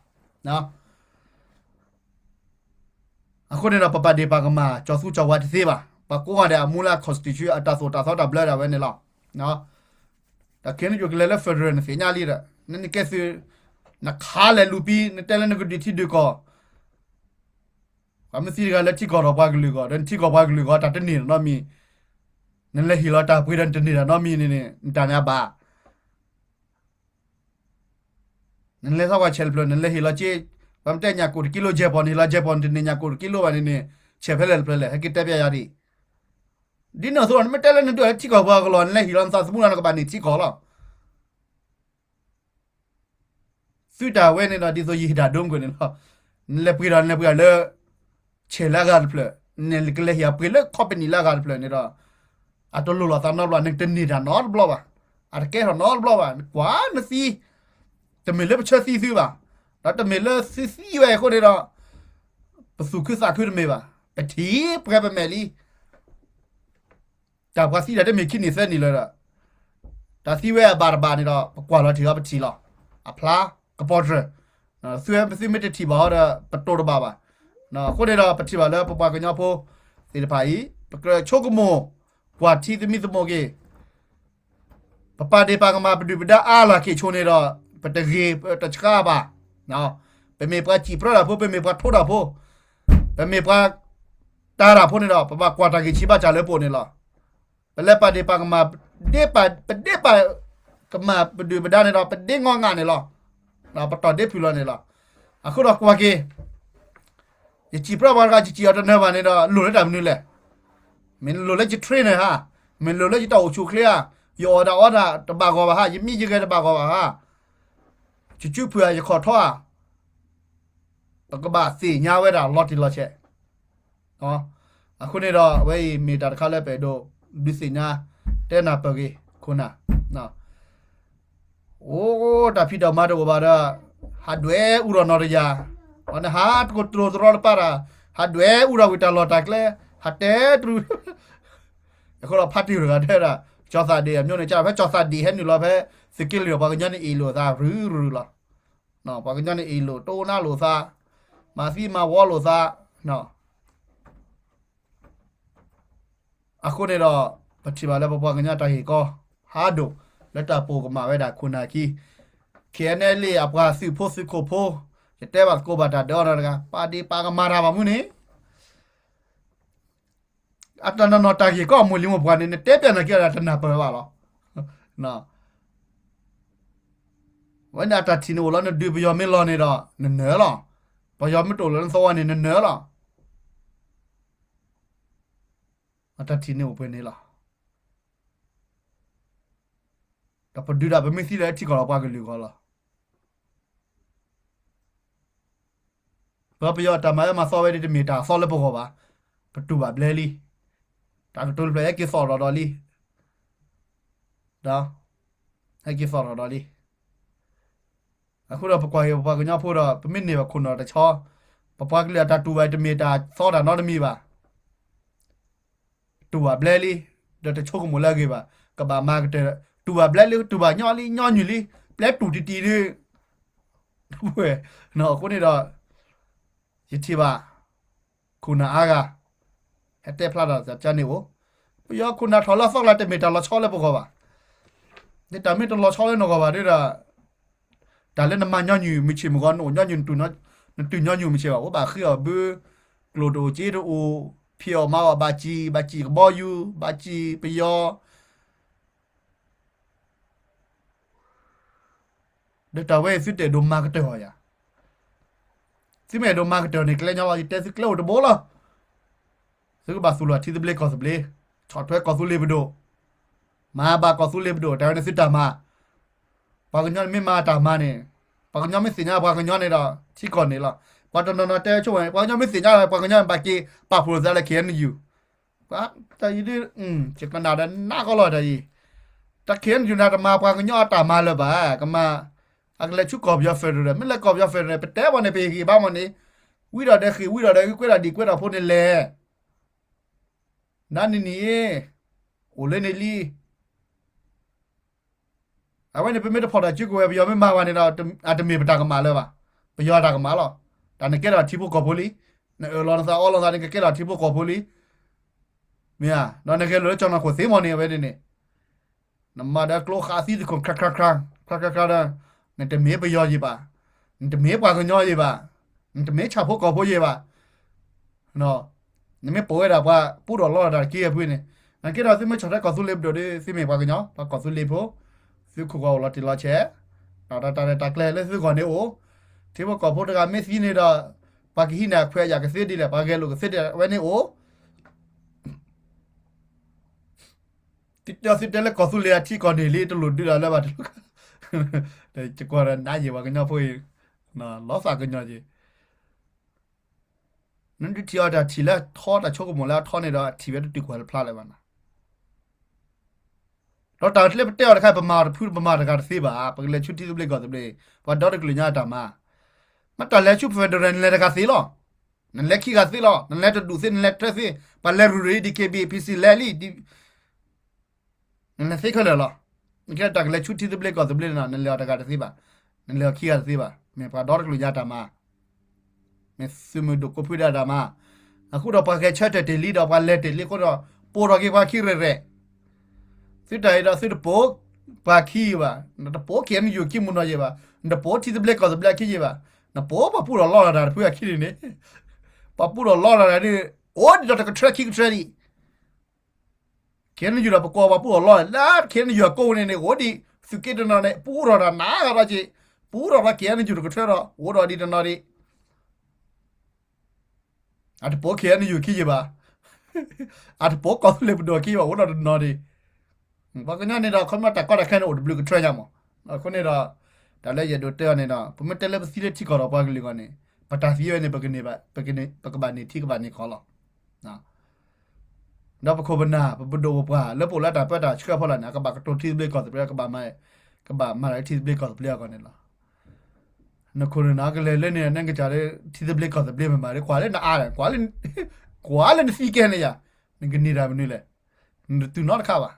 အဃိန့ၣ်ဒီး ပပာ်ဒ့ၣ်ပာ်ကမၣ် ကၠီၤသူကၠီၤဝါတသ့ဘၣ်. ပှၤကိးဂၤဒဲးအမူလၢ constitution အတၢ်သိၣ်တၢ်သီတၢ်ဘျၢဒၣ်ဝဲန့ၣ်လီၤ. တၢ်ခဲန့ၣ်ယိၤကလဲၤလၢ federal နသ့ၣ်ညါလံဒီး နနကဲသုး နခးလဲၤလူၤပံၤ နတဲလၢနကဒုးထံဒုးကီၢ်, ပှၤမ့ၢ်သံတဂၤလၢထံကီၢ်ဒီးပှၤကလုာ်အဂီၢ် ဒီးနထံကီၢ်ပှၤကလုာ်အဂီၢ် တၢ်တန့ၢ်နီတမံၤ, နလဲၤဟ့ၣ်လီၤတၢ်ပှ့ၤဒီးနတန့ၢ်တၢ်နီတမံၤန့ၣ်န့ၣ် နတၢ်န့ၣ်အဘၣ် နလဲၤသီကွၢ်ဆဲးတဖျၢၣ် နလဲၤဟ့ၣ်လီၤက့, ပှၤမ့ၢ်တဲညၣ်ကိၣ်တကံလိ ယဲၢ်ပီၢ်န့ၣ် ဟ့ၣ်လီၤယဲၢ်ပီၢ်န့ၣ် တန့ၢ်ညၣ်ကိၣ်တကံလိဘၣ်န့ၣ်န့ၣ် ဆဲးဖဲလဲၣ်တဖျၢၣ်လဲၣ် ဟဲက့ၤတဲပျဲယၤဒ်အံၤ. ဒ်န့ၣ်အသိး နမ့ၢ်တဲလၢနဒုးထံကီၢ်ပှၤကလုာ် နလဲၤဟ့ၣ်လီၤနသးသမူလၢနကဘၣ်န့ၢ်ထံကီၢ်လီၤ. သုတၢ်ဝဲန့ၣ်ဒီး ဒ်သိးယဟ့ၣ်တၢ်ဒိမုၢ်ကၢၢ်န့ၣ်လီၤ. နလဲၤပှ့ၤဒီး နလဲၤပှ့ၤဒီးလၢ ဆဲးလၢအဂၤတဖျၢၣ်, နကလဲၤဟ့ၣ်အပှ့ၤလၢ company လၢအဂၤတဖျၢၣ်န့ၣ်ဒီး အတလိၣ်လီၤသးနီတဘျီ, နတန့ၢ်တၢ်နီတဘျီဘၣ်, အတကဲထီၣ်နီတဘျီဘၣ်. နကွၢ်နသံ, တမ့ၢ်လၢပဆၢသံသုဘၣ်, ဒီးတမ့ၢ်လၢသုသံဝဲအဃိန့ၣ်ဒီး ပသူၣ်ခုသးခုတမ့ၢ်ဘၣ်, ပထံၣ်ပှဲၤပမဲာ်လံ. တၢ်ပှၤသံတၢ်တမ့ၢ်ခံနံၣ်သၢနံၣ်လၢၤဒီး တၢ်သံဝဲအဘၣ်တဘၣ်န့ၣ်ဒီး ပကွၢ်လီၤထံၣ်အီၤပထံၣ်လီၤ. အဖျါကပီၤတြၢၤ, သုမ့ၢ်သုမ့ၢ်တထံၣ်ဘၣ်အီၤဒီး ပတိၢ်တဘၣ်ဘၣ်. အဃိန့ၣ်ဒီး ပထံၣ်ဘၣ်လၢပပှၤကညီဖိသ့ၣ်တဖၣ်အံၤ ပကြၢးဆိကမိၣ်ကွၢ်ထံသမံသမိးက့ၤ ပပာ်ဒ့ၣ်ပာ်ကမၣ်ပဒုၣ်ပဒါအါလၢ်က့ၤဆိန့ၣ်ဒီး ပတဂ့ၤပတဆှါဘၣ်. ပမ့ၢ်ပှၤစံၣ်ပြၢတၢ်ဖိ, ပမ့ၢ်ပှၤထိတၢ်ဖိ, ပမ့ၢ်ပှၤတ ပတၢ်တၢ်ဖိန့ၣ်ဒီး ပဘၣ်ကွၢ်တၢ်ဂ့ၢ်ဆံးဘၣ်စၢ်လၢပအိၣ်န့ၣ်လီၤ. ပလဲၤပာ်ဒ့ၣ်ပာ်ကမၣ် ဒ့ၣ်ပာ် ပဒ့ၣ်ပာ်ကမၣ်ပဒုၣ်ပဒါန့ၣ်ဒီး ပဒ့ၣ်ငီၢ်ငၢ်န့ၣ်လီၤ. ပတီၢ်ဒ့ၣ်ဖုၣ်လီၤန့ၣ်လီၤ. အဃိဒီးကွၢ်က့ၤ ယစံးပြၢပှၤတဂၤ ယစံးအီၤတနၢၤဘၣ်န့ၣ်ဒီး လိၣ်လၢတၢ်မနုၤလဲၣ်. မ့ၢ်လိၣ်လၢယ train န့ၣ်ဧါ, မ့ၢ်လိၣ်လၢယတၢ်အိၣ်ဆူၣ်အိၣ်ချ့ဧါ, ယအီၣ်တၢ်အီတၢ်တဘၣ်ဂီၢ်ဘၣ်ဧါ, ယမံယဂဲၤတဘၣ်ဂီၢ်ဘၣ်ဧါ, ယစုဖုၣ်ဧါ ယခီၣ်ထီဧါ, ပကဘၣ်သ့ၣ်ညါဝဲဒၣ်လီၤတံၢ်လီၤဆဲး. အဃိန့ၣ်ဒီး အဝဲအံၤမ့ၢ်တၢ်တခါလၢပအဲၣ်ဒိးဒုးသ့ၣ်ညါ တဲနၢ်ပၢၢ်က့ၤခိၣ်နၢ် အိၣ်တၢ်ဖံးတၢ်မၤတအိၣ်ဘၣ်ဒီး ဟးဒွဲအူဒီးနီၢ်တယၢ်, အန့ၣ်ဟးတကိးတြိၤတရီတပါတၢ်, ဟးဒွဲအူဒီးဝံၤတၢ်လီၢ်တၢ်ကျဲ, ဟးတဲတြူ အဃိဒီးဖါတံၢ်တဂၤတဲဒၣ် ကၠီၤသးဒ့ၣ်အမျိုးန့ၣ် ကဖဲကၠီၤသးဒ့ၣ်ဟဲနုာ်လီၤဖဲ သုးက့လွံၢ် ပှၤကညီန့ၣ်အ့ၣ်လိာ်သးရုရုလီၤ. ပှၤကညီန့ၣ်အ့ၣ်လိာ်တိၢ်နါလိာ်သး, မၤသံမၤဝီလိာ်သး အဃိန့ၣ်ဒီး ပထံၣ်ဘၣ်လၢပပှၤကညီတၢ်ဂ့ၢ်ကီ ဟးဒိၣ်လၢတၢ်ပိာ်ကမၣ်ဝဲဒၣ်ခိၣ်နၢ်ခံ, ခဲအံၤန့ၣ်လံ အပှၤသုးဖိသုးခိၣ်ဖိ, ယတဲဘၣ်သကိးဘၣ်တၢ်ဒၢအီၤနီတဂၤ ပာ်ဒ့ၣ်ပာ်ကမၣ်တၢ်ဘၣ်မူန့ၣ် အတၢ်နီၢ်နီၢ်တၢ်ဂ့ၢ်ကီအမိၢ်လံၤမိၢ်ပှၢ်န့ၣ် နတဲပျးနာ်က့ဒီးတနၢ်ပၢၢ်ဘၣ်လီၤ. ဝဲန့ၣ်အတၢ်ထံၣ်န့ၣ်အိၣ်လီၤ နဒုးပယီၤမ့ၢ်လီၤန့ၣ်ဒီး နနၢၤလီၤ. ပယီၤမ့ၢ်တအိၣ်လၢနသဝီန့ၣ် နနၢၤလီၤ. အတၢ်ထံၣ်န့ၣ်အိၣ်ပှဲၤန့ၣ်လီၤ. ဒီးပဒုးဒၣ်ပမ့ၢ်သံလၢထံကီၢ်ဒီးပှၤကလုာ်ဂီၢ်လီၤ. ပပယီၤအတၢ်မၤအၢမၤသီဝဲဒၣ်တမ့ၢ်တၢ်သီလၢပဂီၢ်ဘၣ်. ပတူၢ်ဘၣ်ဘျဲလံ. တၢ်ကတိၤတဖျၢၣ်ဟဲက့ၤသီၣ်ထီၣ်ဒီးလံ. ဒီး ဟဲက့ၤသီၣ်ထီၣ်ဒီးလံ. အဃိဒီးပကွၢ်က့ၤပပှၤကညီဖိဒီး ပမ့ၢ်န့ၢ်ဘၣ်ခိၣ်နၢ်တဆီ, ပပှၤကလုာ်အတၢ်တူၢ်ဘၣ်တမ့ၢ်တၢ်သီတၢ်နီတမံၤဘၣ်. တူၢ်ဘၣ်ဘျဲလံ, ဒီးတဆိကမိၣ်လၢအဂ့ၤဘၣ်. ကဘၣ်မၤကတၢၢ်, တူၢ်ဘၣ်ဘျဲလံ, တူၢ်ဘၣ်ညီလံ, ညီနုၢ်လံ, ပျဲတူၢ်တံၢ်တံၢ်ဒီး အဃိန့ၣ်ဒီး ယထံၣ်ဘၣ် ခိၣ်နၢ်အါဂၤ ဟဲတဲဖျါတၢ်သးကါန့ၣ်အိၣ်, ပယီၤခိၣ်နၢ်ထီၣ်လၢအသီကျါတမ့ၢ်တၢ်လီၤဆီလၢပဂီၢ်ဘၣ်. နတၢ်မ့ၢ်တလီၤဆီလၢနဂီၢ်ဘၣ်ဒီး တၢ်လၢနမၤညီနုၢ်မုၢ်ဆ့ၣ်မုၢ်ဂီၤ နအိၣ်ညီနုၢ် နတုၤညီနုၢ်မုၢ်ဆ့ၣ်ဘၣ် အိၣ်ဘၣ်ဃ့အီၣ်ဘၢ, ကျိၣ်တအိၣ်စ့တအိၣ်, ဖံးအီၣ်မၤအီၣ်ဘၣ်စံၣ်, ဘၣ်စံၣ်ကဘီယူၤ, ဘၣ်စံၣ်ပယီၤ ဒီးတၢ်ဝဲအံၤသုတအဲၣ်ဒိးမၤကတၢၢ်အီၤယၤ, သုမ့ၢ်အဲၣ်ဒိးမၤကတၢၢ်န့ၣ် ကျဲညီလီၤ ယတဲသုကျဲအိၣ်တဘိလီၤ. သုကဘၣ်သူၣ်လီၤထံသဘျ့ကီၢ်သဘျ့, ဆီၣ်ထွဲကီၢ်သူလ့ၤပဒိၣ်, မၤဘၣ်ကီၢ်သူလ့ၤပဒိၣ် တၢ်ဝဲန့ၣ်သုတၢ်မၤ, ပှၤကညီန့ၣ်မ့ၢ်မၤတၢ်မၤန့ၣ်, ပှၤကညီမ့ၢ်သ့ၣ်ညါပှၤကညီန့ၣ်ဒီး ထံကီၢ်န့ၣ်လီၤ. ပှၤတနီၤနီၤတဲဆိဝဲ ပှၤကညီမ့ၢ်သ့ၣ်ညါ ပှၤကညီဘၣ်က့ၤပာ်ဖှိၣ်လိာ်သးလၢ KNU, တၢ်အံၤဒ် ယကနၣ်ဒီးနးကီလီၤတၢ်အံၤ, တၢ် KNU န့ၣ် တမၤပှၤကညီအတၢ်မၤလၢၤဘၣ်, ကမၤ အကလဲၤဆူကီၢ်ပယီၤ federal ဒီး မ့ၢ်လဲၤကီၢ်ပယီၤ federal ပတဲဘၣ်န့ၣ် ပဟ့ၣ်ဂံၢ်ဘါမးန့ၣ်, ဝံဒီးဒီးဃ့ၢ် ဝံဒီးဒီးကွဲးဒၣ်ဒံၣ်ကွဲးဒၣ်ဖိန့ၣ်လဲၣ်, နၤနံၤနံၤအံၤ အိၣ်လၢန့ၣ်လံ အဝဲန့ၣ် ပမ့ၢ်တဖီၣ်တၢ်စုကဝဲၤ ပယီၤမ့ၢ်မၤဘၣ်န့ၣ်ဒီး အတမ့ၢ်ပတၢ်ကမၣ်လၢၤဘၣ်, ပယီၤတၢ်ကမၣ်လီၤ. တၢ်နကဲထီၣ်ထံဖိကီၢ်ဖိလံ, နအၢၣ်လီၤနသးအီလီၤသးန့ၣ် ကကဲထီၣ်ထံဖိကီၢ်ဖိလံ, မ့ၢ်ဧါ, ဒီးနဂဲၤလိာ်လၢကၠီၤနီၢ်ခိၣ်သ့မးန့ၣ် အဝဲန့ၣ်န့ၣ် နမၤဒီးကျိခးသံသကိး ခါခါခါ ခါခါခါဒီး နတမ့ၢ်ပယီၤယံၤဘၣ်, နတမ့ၢ်ပှၤကညီယံၤဘၣ်, နတမ့ၢ်ဆၣ်ဖိကီၢ်ဖိယံၤဘၣ်, နမ့ၢ်ပိာ်ဝဲဒၣ်ပှၤပူထီၣ်လီထီၣ်တၢ်တက့ၢ်အဖုန့ၣ်, နကဲထီၣ်သုမ့ၢ်ဆီၣ်ထွဲကီၢ်သူလ့ၤပဒိၣ်ဒီး သုမ့ၢ်ပှၤကညီ ပှၤကီၢ်သူလ့ၤဖိ, သုခိၣ်ဂီၤအိၣ်လီၤတံၢ်လီၤဆဲး, တၢ်တၢ်ရဲၣ်တၢ်ကျဲၤလၢသုဂီၢ်န့ၣ်အိၣ်, ထံဖိကီၢ်ဖိတဂၤမ့ၢ်သံန့ၣ်ဒီး ပှၤကဟံးန့ၢ်အခွဲးအယာ်ကသ့ဒ်လဲၣ်, ပှၤဂဲၤလိာ်ကသ့ဒ်လဲၣ်အဝဲန့ၣ်အိၣ် သုတဲသုတဲလၢကီၢ်သူလ့ၤအထံကီၢ်န့ၣ်လံ တလိၣ်ဒုးဒၣ်လၢဘၣ်တလိၣ်, ယကွၢ်ဒီးနးယံာ်ပှၤကညီဖိအံၤ, လီၤသးကညီၤက့ၤ, နဒုးထံၣ်အီၤတၢ်ထံၣ်လၢအထီ တၢ်ဆိကမိၣ်လၢအထီန့ၣ်ဒီး အထံၣ်ဝဲတတုၤကွၢ်တဖျါလၢၤဘၣ်နၤ ဒီးတၢ်ကျဲပတဲအီၤတခါ ပမၤတဖုပမၤတဂၤတသ့ဘၣ်, ပကလဲၤဆူထံသဘျ့ကီၢ်သဘျ့, ပှၤဒီတကလုာ်ညါအတၢ်မၤ, မ့ၢ်တၢ်လဲၤဆူ federal နလဲၤတဂၤသ့လီၤ, နလဲၤခံဂၤသ့လီၤ, နလဲၤတဒူၣ်သ့ နလဲၤတၢသ့, ပှၤလဲၤရူၤရူၤ DKBA PC လဲၤလံ နလဲၤသ့ခဲလၢာ်လီၤ, နကဲတၢ်ကလဲၤဆူထံသဘျ့ကီၢ်သဘျ့န့ၣ် နလဲၤအီၤတဂၤတသ့ဘၣ်, နလဲၤအီၤခံဂၤတသ့ဘၣ်, မ့ၢ်ပှၤဒီတကလုာ်ညါအတၢ်မၤ မ့ၢ်သုးမုၢ်ဒိၣ်ကိးဖုဒၣ်တၢ်မၤ, အဃိဒီးပှၤဂဲၤဆၢထၢၣ်တ့ၢ်လံဒီးပှၤလဲၤတ့ၢ်လံအဃိဒီး ပိာ်ထီၣ်က့ၤပှၤခံရဲၣ်ရဲၣ်, သုတၢ်အံၤဒီးသုတပိာ်ပှၤခံယံၤဘၣ်, နတပိာ် KNU ခံမုၢ်နီၢ်ယံၤဘၣ်, နတပိာ်ထံသဘျ့ကီၢ်သဘျ့အခံယံၤဘၣ်, နပိာ်ပှၤပူထီၣ်လီထီၣ်တၢ်တဖုအခံန့ၣ်န့ၣ်, ပှၤပူထီၣ်လီထီၣ်တၢ်ဒီး အိၣ်ဒံးဒီးတကထြၢခံကထြၢဒံး ခဲအံၤနယူၤဒီးပကွၢ်ပှၤပူၣ်အီၤလီၢ်လၢ ခဲအံၤနယူၤအကိးန့ၣ်န့ၣ် အိၣ်ဒံး သုးက့တနီၤန့ၣ် ပူထီၣ်တၢ်နးဂၤဒီးက့ၤ ပူထီၣ်ဒီး ခဲအံၤနယူၤတကထြၢဒီး အိၣ်ဒီးဒံးတနီၤဒံး အတပိာ်ခဲအံၤနယူၤခံယံၤဘၣ် အတပိာ်ကီၢ်သူလ့ၤပဒိၣ်ခံယံၤဘၣ် အိၣ်ဒီးတနီၤဒံး ပှၤကညီန့ၣ်ဒီး ခီမ့ၢ်တၢ်ကီတၢ်ခဲန့ၣ် အိၣ်တဘျုးကထြၢညါမး အဃိန့ၣ်ဒီး တၢ်လၢယအဲၣ်ဒိးတဲအီၤန့ၣ်ဒီး ပမ့ၢ်တဲလၢပသံလၢထံကီၢ်ဒီးပှၤကလုာ်အဂီၢ်န့ၣ် ပတၢ်သံဝဲန့ၣ် ပကန့ၢ်ဘၣ် ပကဘၣ်န့ၢ်ထံ ကဘၣ်န့ၢ်ကီၢ်လီၤ. ဒီးပခိၣ်ပနၢ် ပပဒိၣ်ပပှၢ် လၢပအိၣ်လၢတၢ်ပၢတၢ်ဆှၢဖီလာ်န့ၣ် အကဘၣ်ကတိၤထံသဘျ့ကီၢ်သဘျ့ ကဘၣ်မၤ ကဘၣ်မၤတၢ်လၢထံသဘျ့ကီၢ်သဘျ့အဂီၢ်န့ၣ်လီၤ. နခိၣ်နနၢ်ကလဲၤလၢန့ၣ် နကစၢ်လၢထံသဘျ့ကီၢ်သဘျ့မ့ၢ်မး ကွၢ်လၢနအါ ကွၢ်လၢနသံကဲန့ၣ်ယၤ နကန့ၢ်တၢ်မနုၤလဲၣ် နတတုၤနီတခါဘၣ်.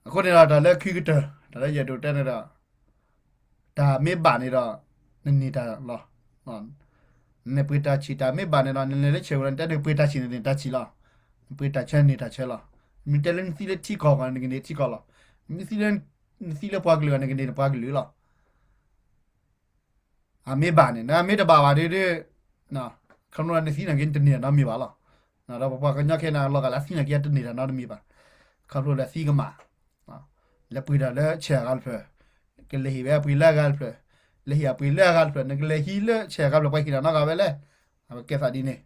အဃိန့ၣ်ဒီး တၢ်လၢခံကတၢၢ် တၢ်လၢယအဲၣ်ဒိးတဲန့ၣ်ဒီး တၢ်မ့ၢ်ဘၣ်န့ၣ်ဒီး နန့ၢ်တၢ်လီၤ. နပှ့ၤတၢ်ဆံးတၢ်မ့ၢ်ဘၣ်န့ၣ်ဒီး နလဲၤလၢဆဲးဝဲဒီး နတဲနကပှ့ၤတၢ်ဆံးန့ၣ် နန့ၢ်တၢ်ဆံးလီၤ. နပှ့ၤတၢ်ဆၢန့ၢ်တၢ်ဆၢလီၤ. မ့ၢ်တဲလၢနသံလၢထံကီၢ်အဂီၢ် နကန့ၢ်ထံကီၢ်လီၤ. မ့ၢ်သံလၢ နသံလၢပှၤကလုာ်အဂီၢ် နကန့ၢ်နပှၤကလုာ်လီၤ. အမ့ၢ်ဘၣ်န့ၣ် နမ့ၢ်တဘၣ်ဘၣ်ဒီး ခီဖျိနသံနာ်က့ နတန့ၢ်တၢ်နီတမံၤဘၣ်လီၤ. ဒီးပပှၤကညီခဲအံၤန့ၣ် လီၤဂာ်လၢအသံနာ်က့ တန့ၢ်တၢ်နီတမံၤဘၣ်. ခီဖျိလၢသံကမၣ် လဲၤပှ့ၤတၢ်လၢဆဲးအဂၤတဖျၢၣ်, ကလဲၤဟ့ၣ်ဝဲအပှ့ၤလၢအဂၤတဖျၢၣ်, လဲၤဟ့ၣ်အပှ့ၤလၢအဂၤတဖျၢၣ်, နကလဲၤဟံးလၢဆဲးအဂၤတဖျၢၣ် ပှၤဟ့ၣ်တၢ်နီတဂၤဝဲလဲၣ်, အဝဲကဲသးဒ်န့ၣ်.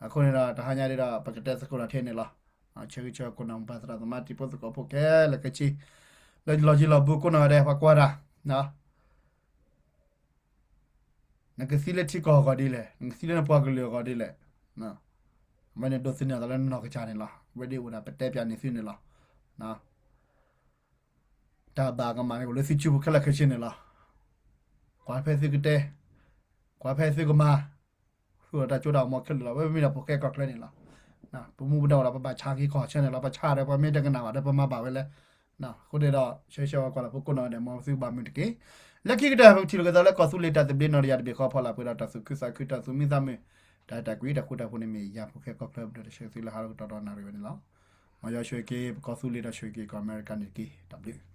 အဃိန့ၣ်ဒီး တဟါညါဒ်ဒီး ပကတဲသကိးတၢ်ထဲန့ၣ်လီၤ. ဆၢဂ့ၤဆၢဝါကိးနီၢ်ပၢ်သရၣ်သမါတံၤဖိသကိးဖိခဲလၢာ်ခဲဆ့ လၢလီၢ်ယံၤလီၢ်ဘူးကိးနီၢ်ဂၤဒဲး ပှၤကွၢ်တၢ် နကသံလၢထံကီၢ်အဂီၢ်ဒ်လဲၣ်, နကသံလၢနပှၤကလုာ်အဂီၢ်ဒ်လဲၣ်. အဝဲန့ၣ်ဒိးသန့ၤအသးလၢနနီၢ်ကစၢ်န့ၣ်လီၤ. ဝဲဒၣ်အိၣ်ဒၣ်ပတဲပၠးန့ၢ်သုန့ၣ်လီၤ. တၢ်ဘၣ်ကမၣ်န့ၣ် အိၣ်လၢသုစုပူၤခဲလၢာ်ခဲဆ့န့ၣ်လီၤ. ကွၢ်ဖဲသုကတဲ, ကွၢ်ဖဲသုကမၤ, ဃုာ်ဒီးတၢ်စိတၢ်ကမီၤခဲလၢာ်လီၤ. ဝဲမ့ၢ်ဒၣ်ဖိၣ်ဃဲကီၢ်ချၢန့ၣ်လီၤ. ပမူပဒါအိၣ်ဒီး ပဘၣ်ဆါက့ၤကီၢ်ဆၢန့ၣ်လီၤ. ပဆါဒီးပှၤမ့ၢ်တကနၣ်ဘၣ်ဒီး ပမၤဘၣ်ဝဲလဲၣ်. အဃိန့ၣ်ဒီး ဆၢဂ့ၤဆၢဝါကွၢ်လၢဖိကိးနီၢ်ဂၤဒဲး မ်သုဘၣ်မုာ်တက့ၢ်. လၢခံကတၢၢ် ပကထံၣ်လိာ်က့ၤသးလၢကီၢ်သူလ့ၤတၢ်သဘျ့နီၢ်တယၢ်တဘ့ၣ်ဃီဖီလာ် ပှဲၤဒီးတၢ်သူၣ်ခုသးခု တၢ်သူၣ်မံသးမုာ်, တၢ်အဲၣ်တၢ်ကွံ တၢ်ဃူတၢ်ဖိးန့ၣ်မ့ၢ်ယၤဖိၣ်ဃဲကီၢ်ချၢ ပဒိၣ်တၢ်ဆၢသုလၢဟးလီၤကတီၢ်ဒီးနၣ်ရံၣ်ဝဲန့ၣ်လီၤ. မ်ယွၤဆိၣ်ဂ့ၤက့ၤ ပကီၢ်သူလ့ၤဒီးဆိၣ်ဂ့ၤက့ၤကီၢ်အမဲရကၤန့ၣ်တက့ၢ်. တၢ်ဘျုး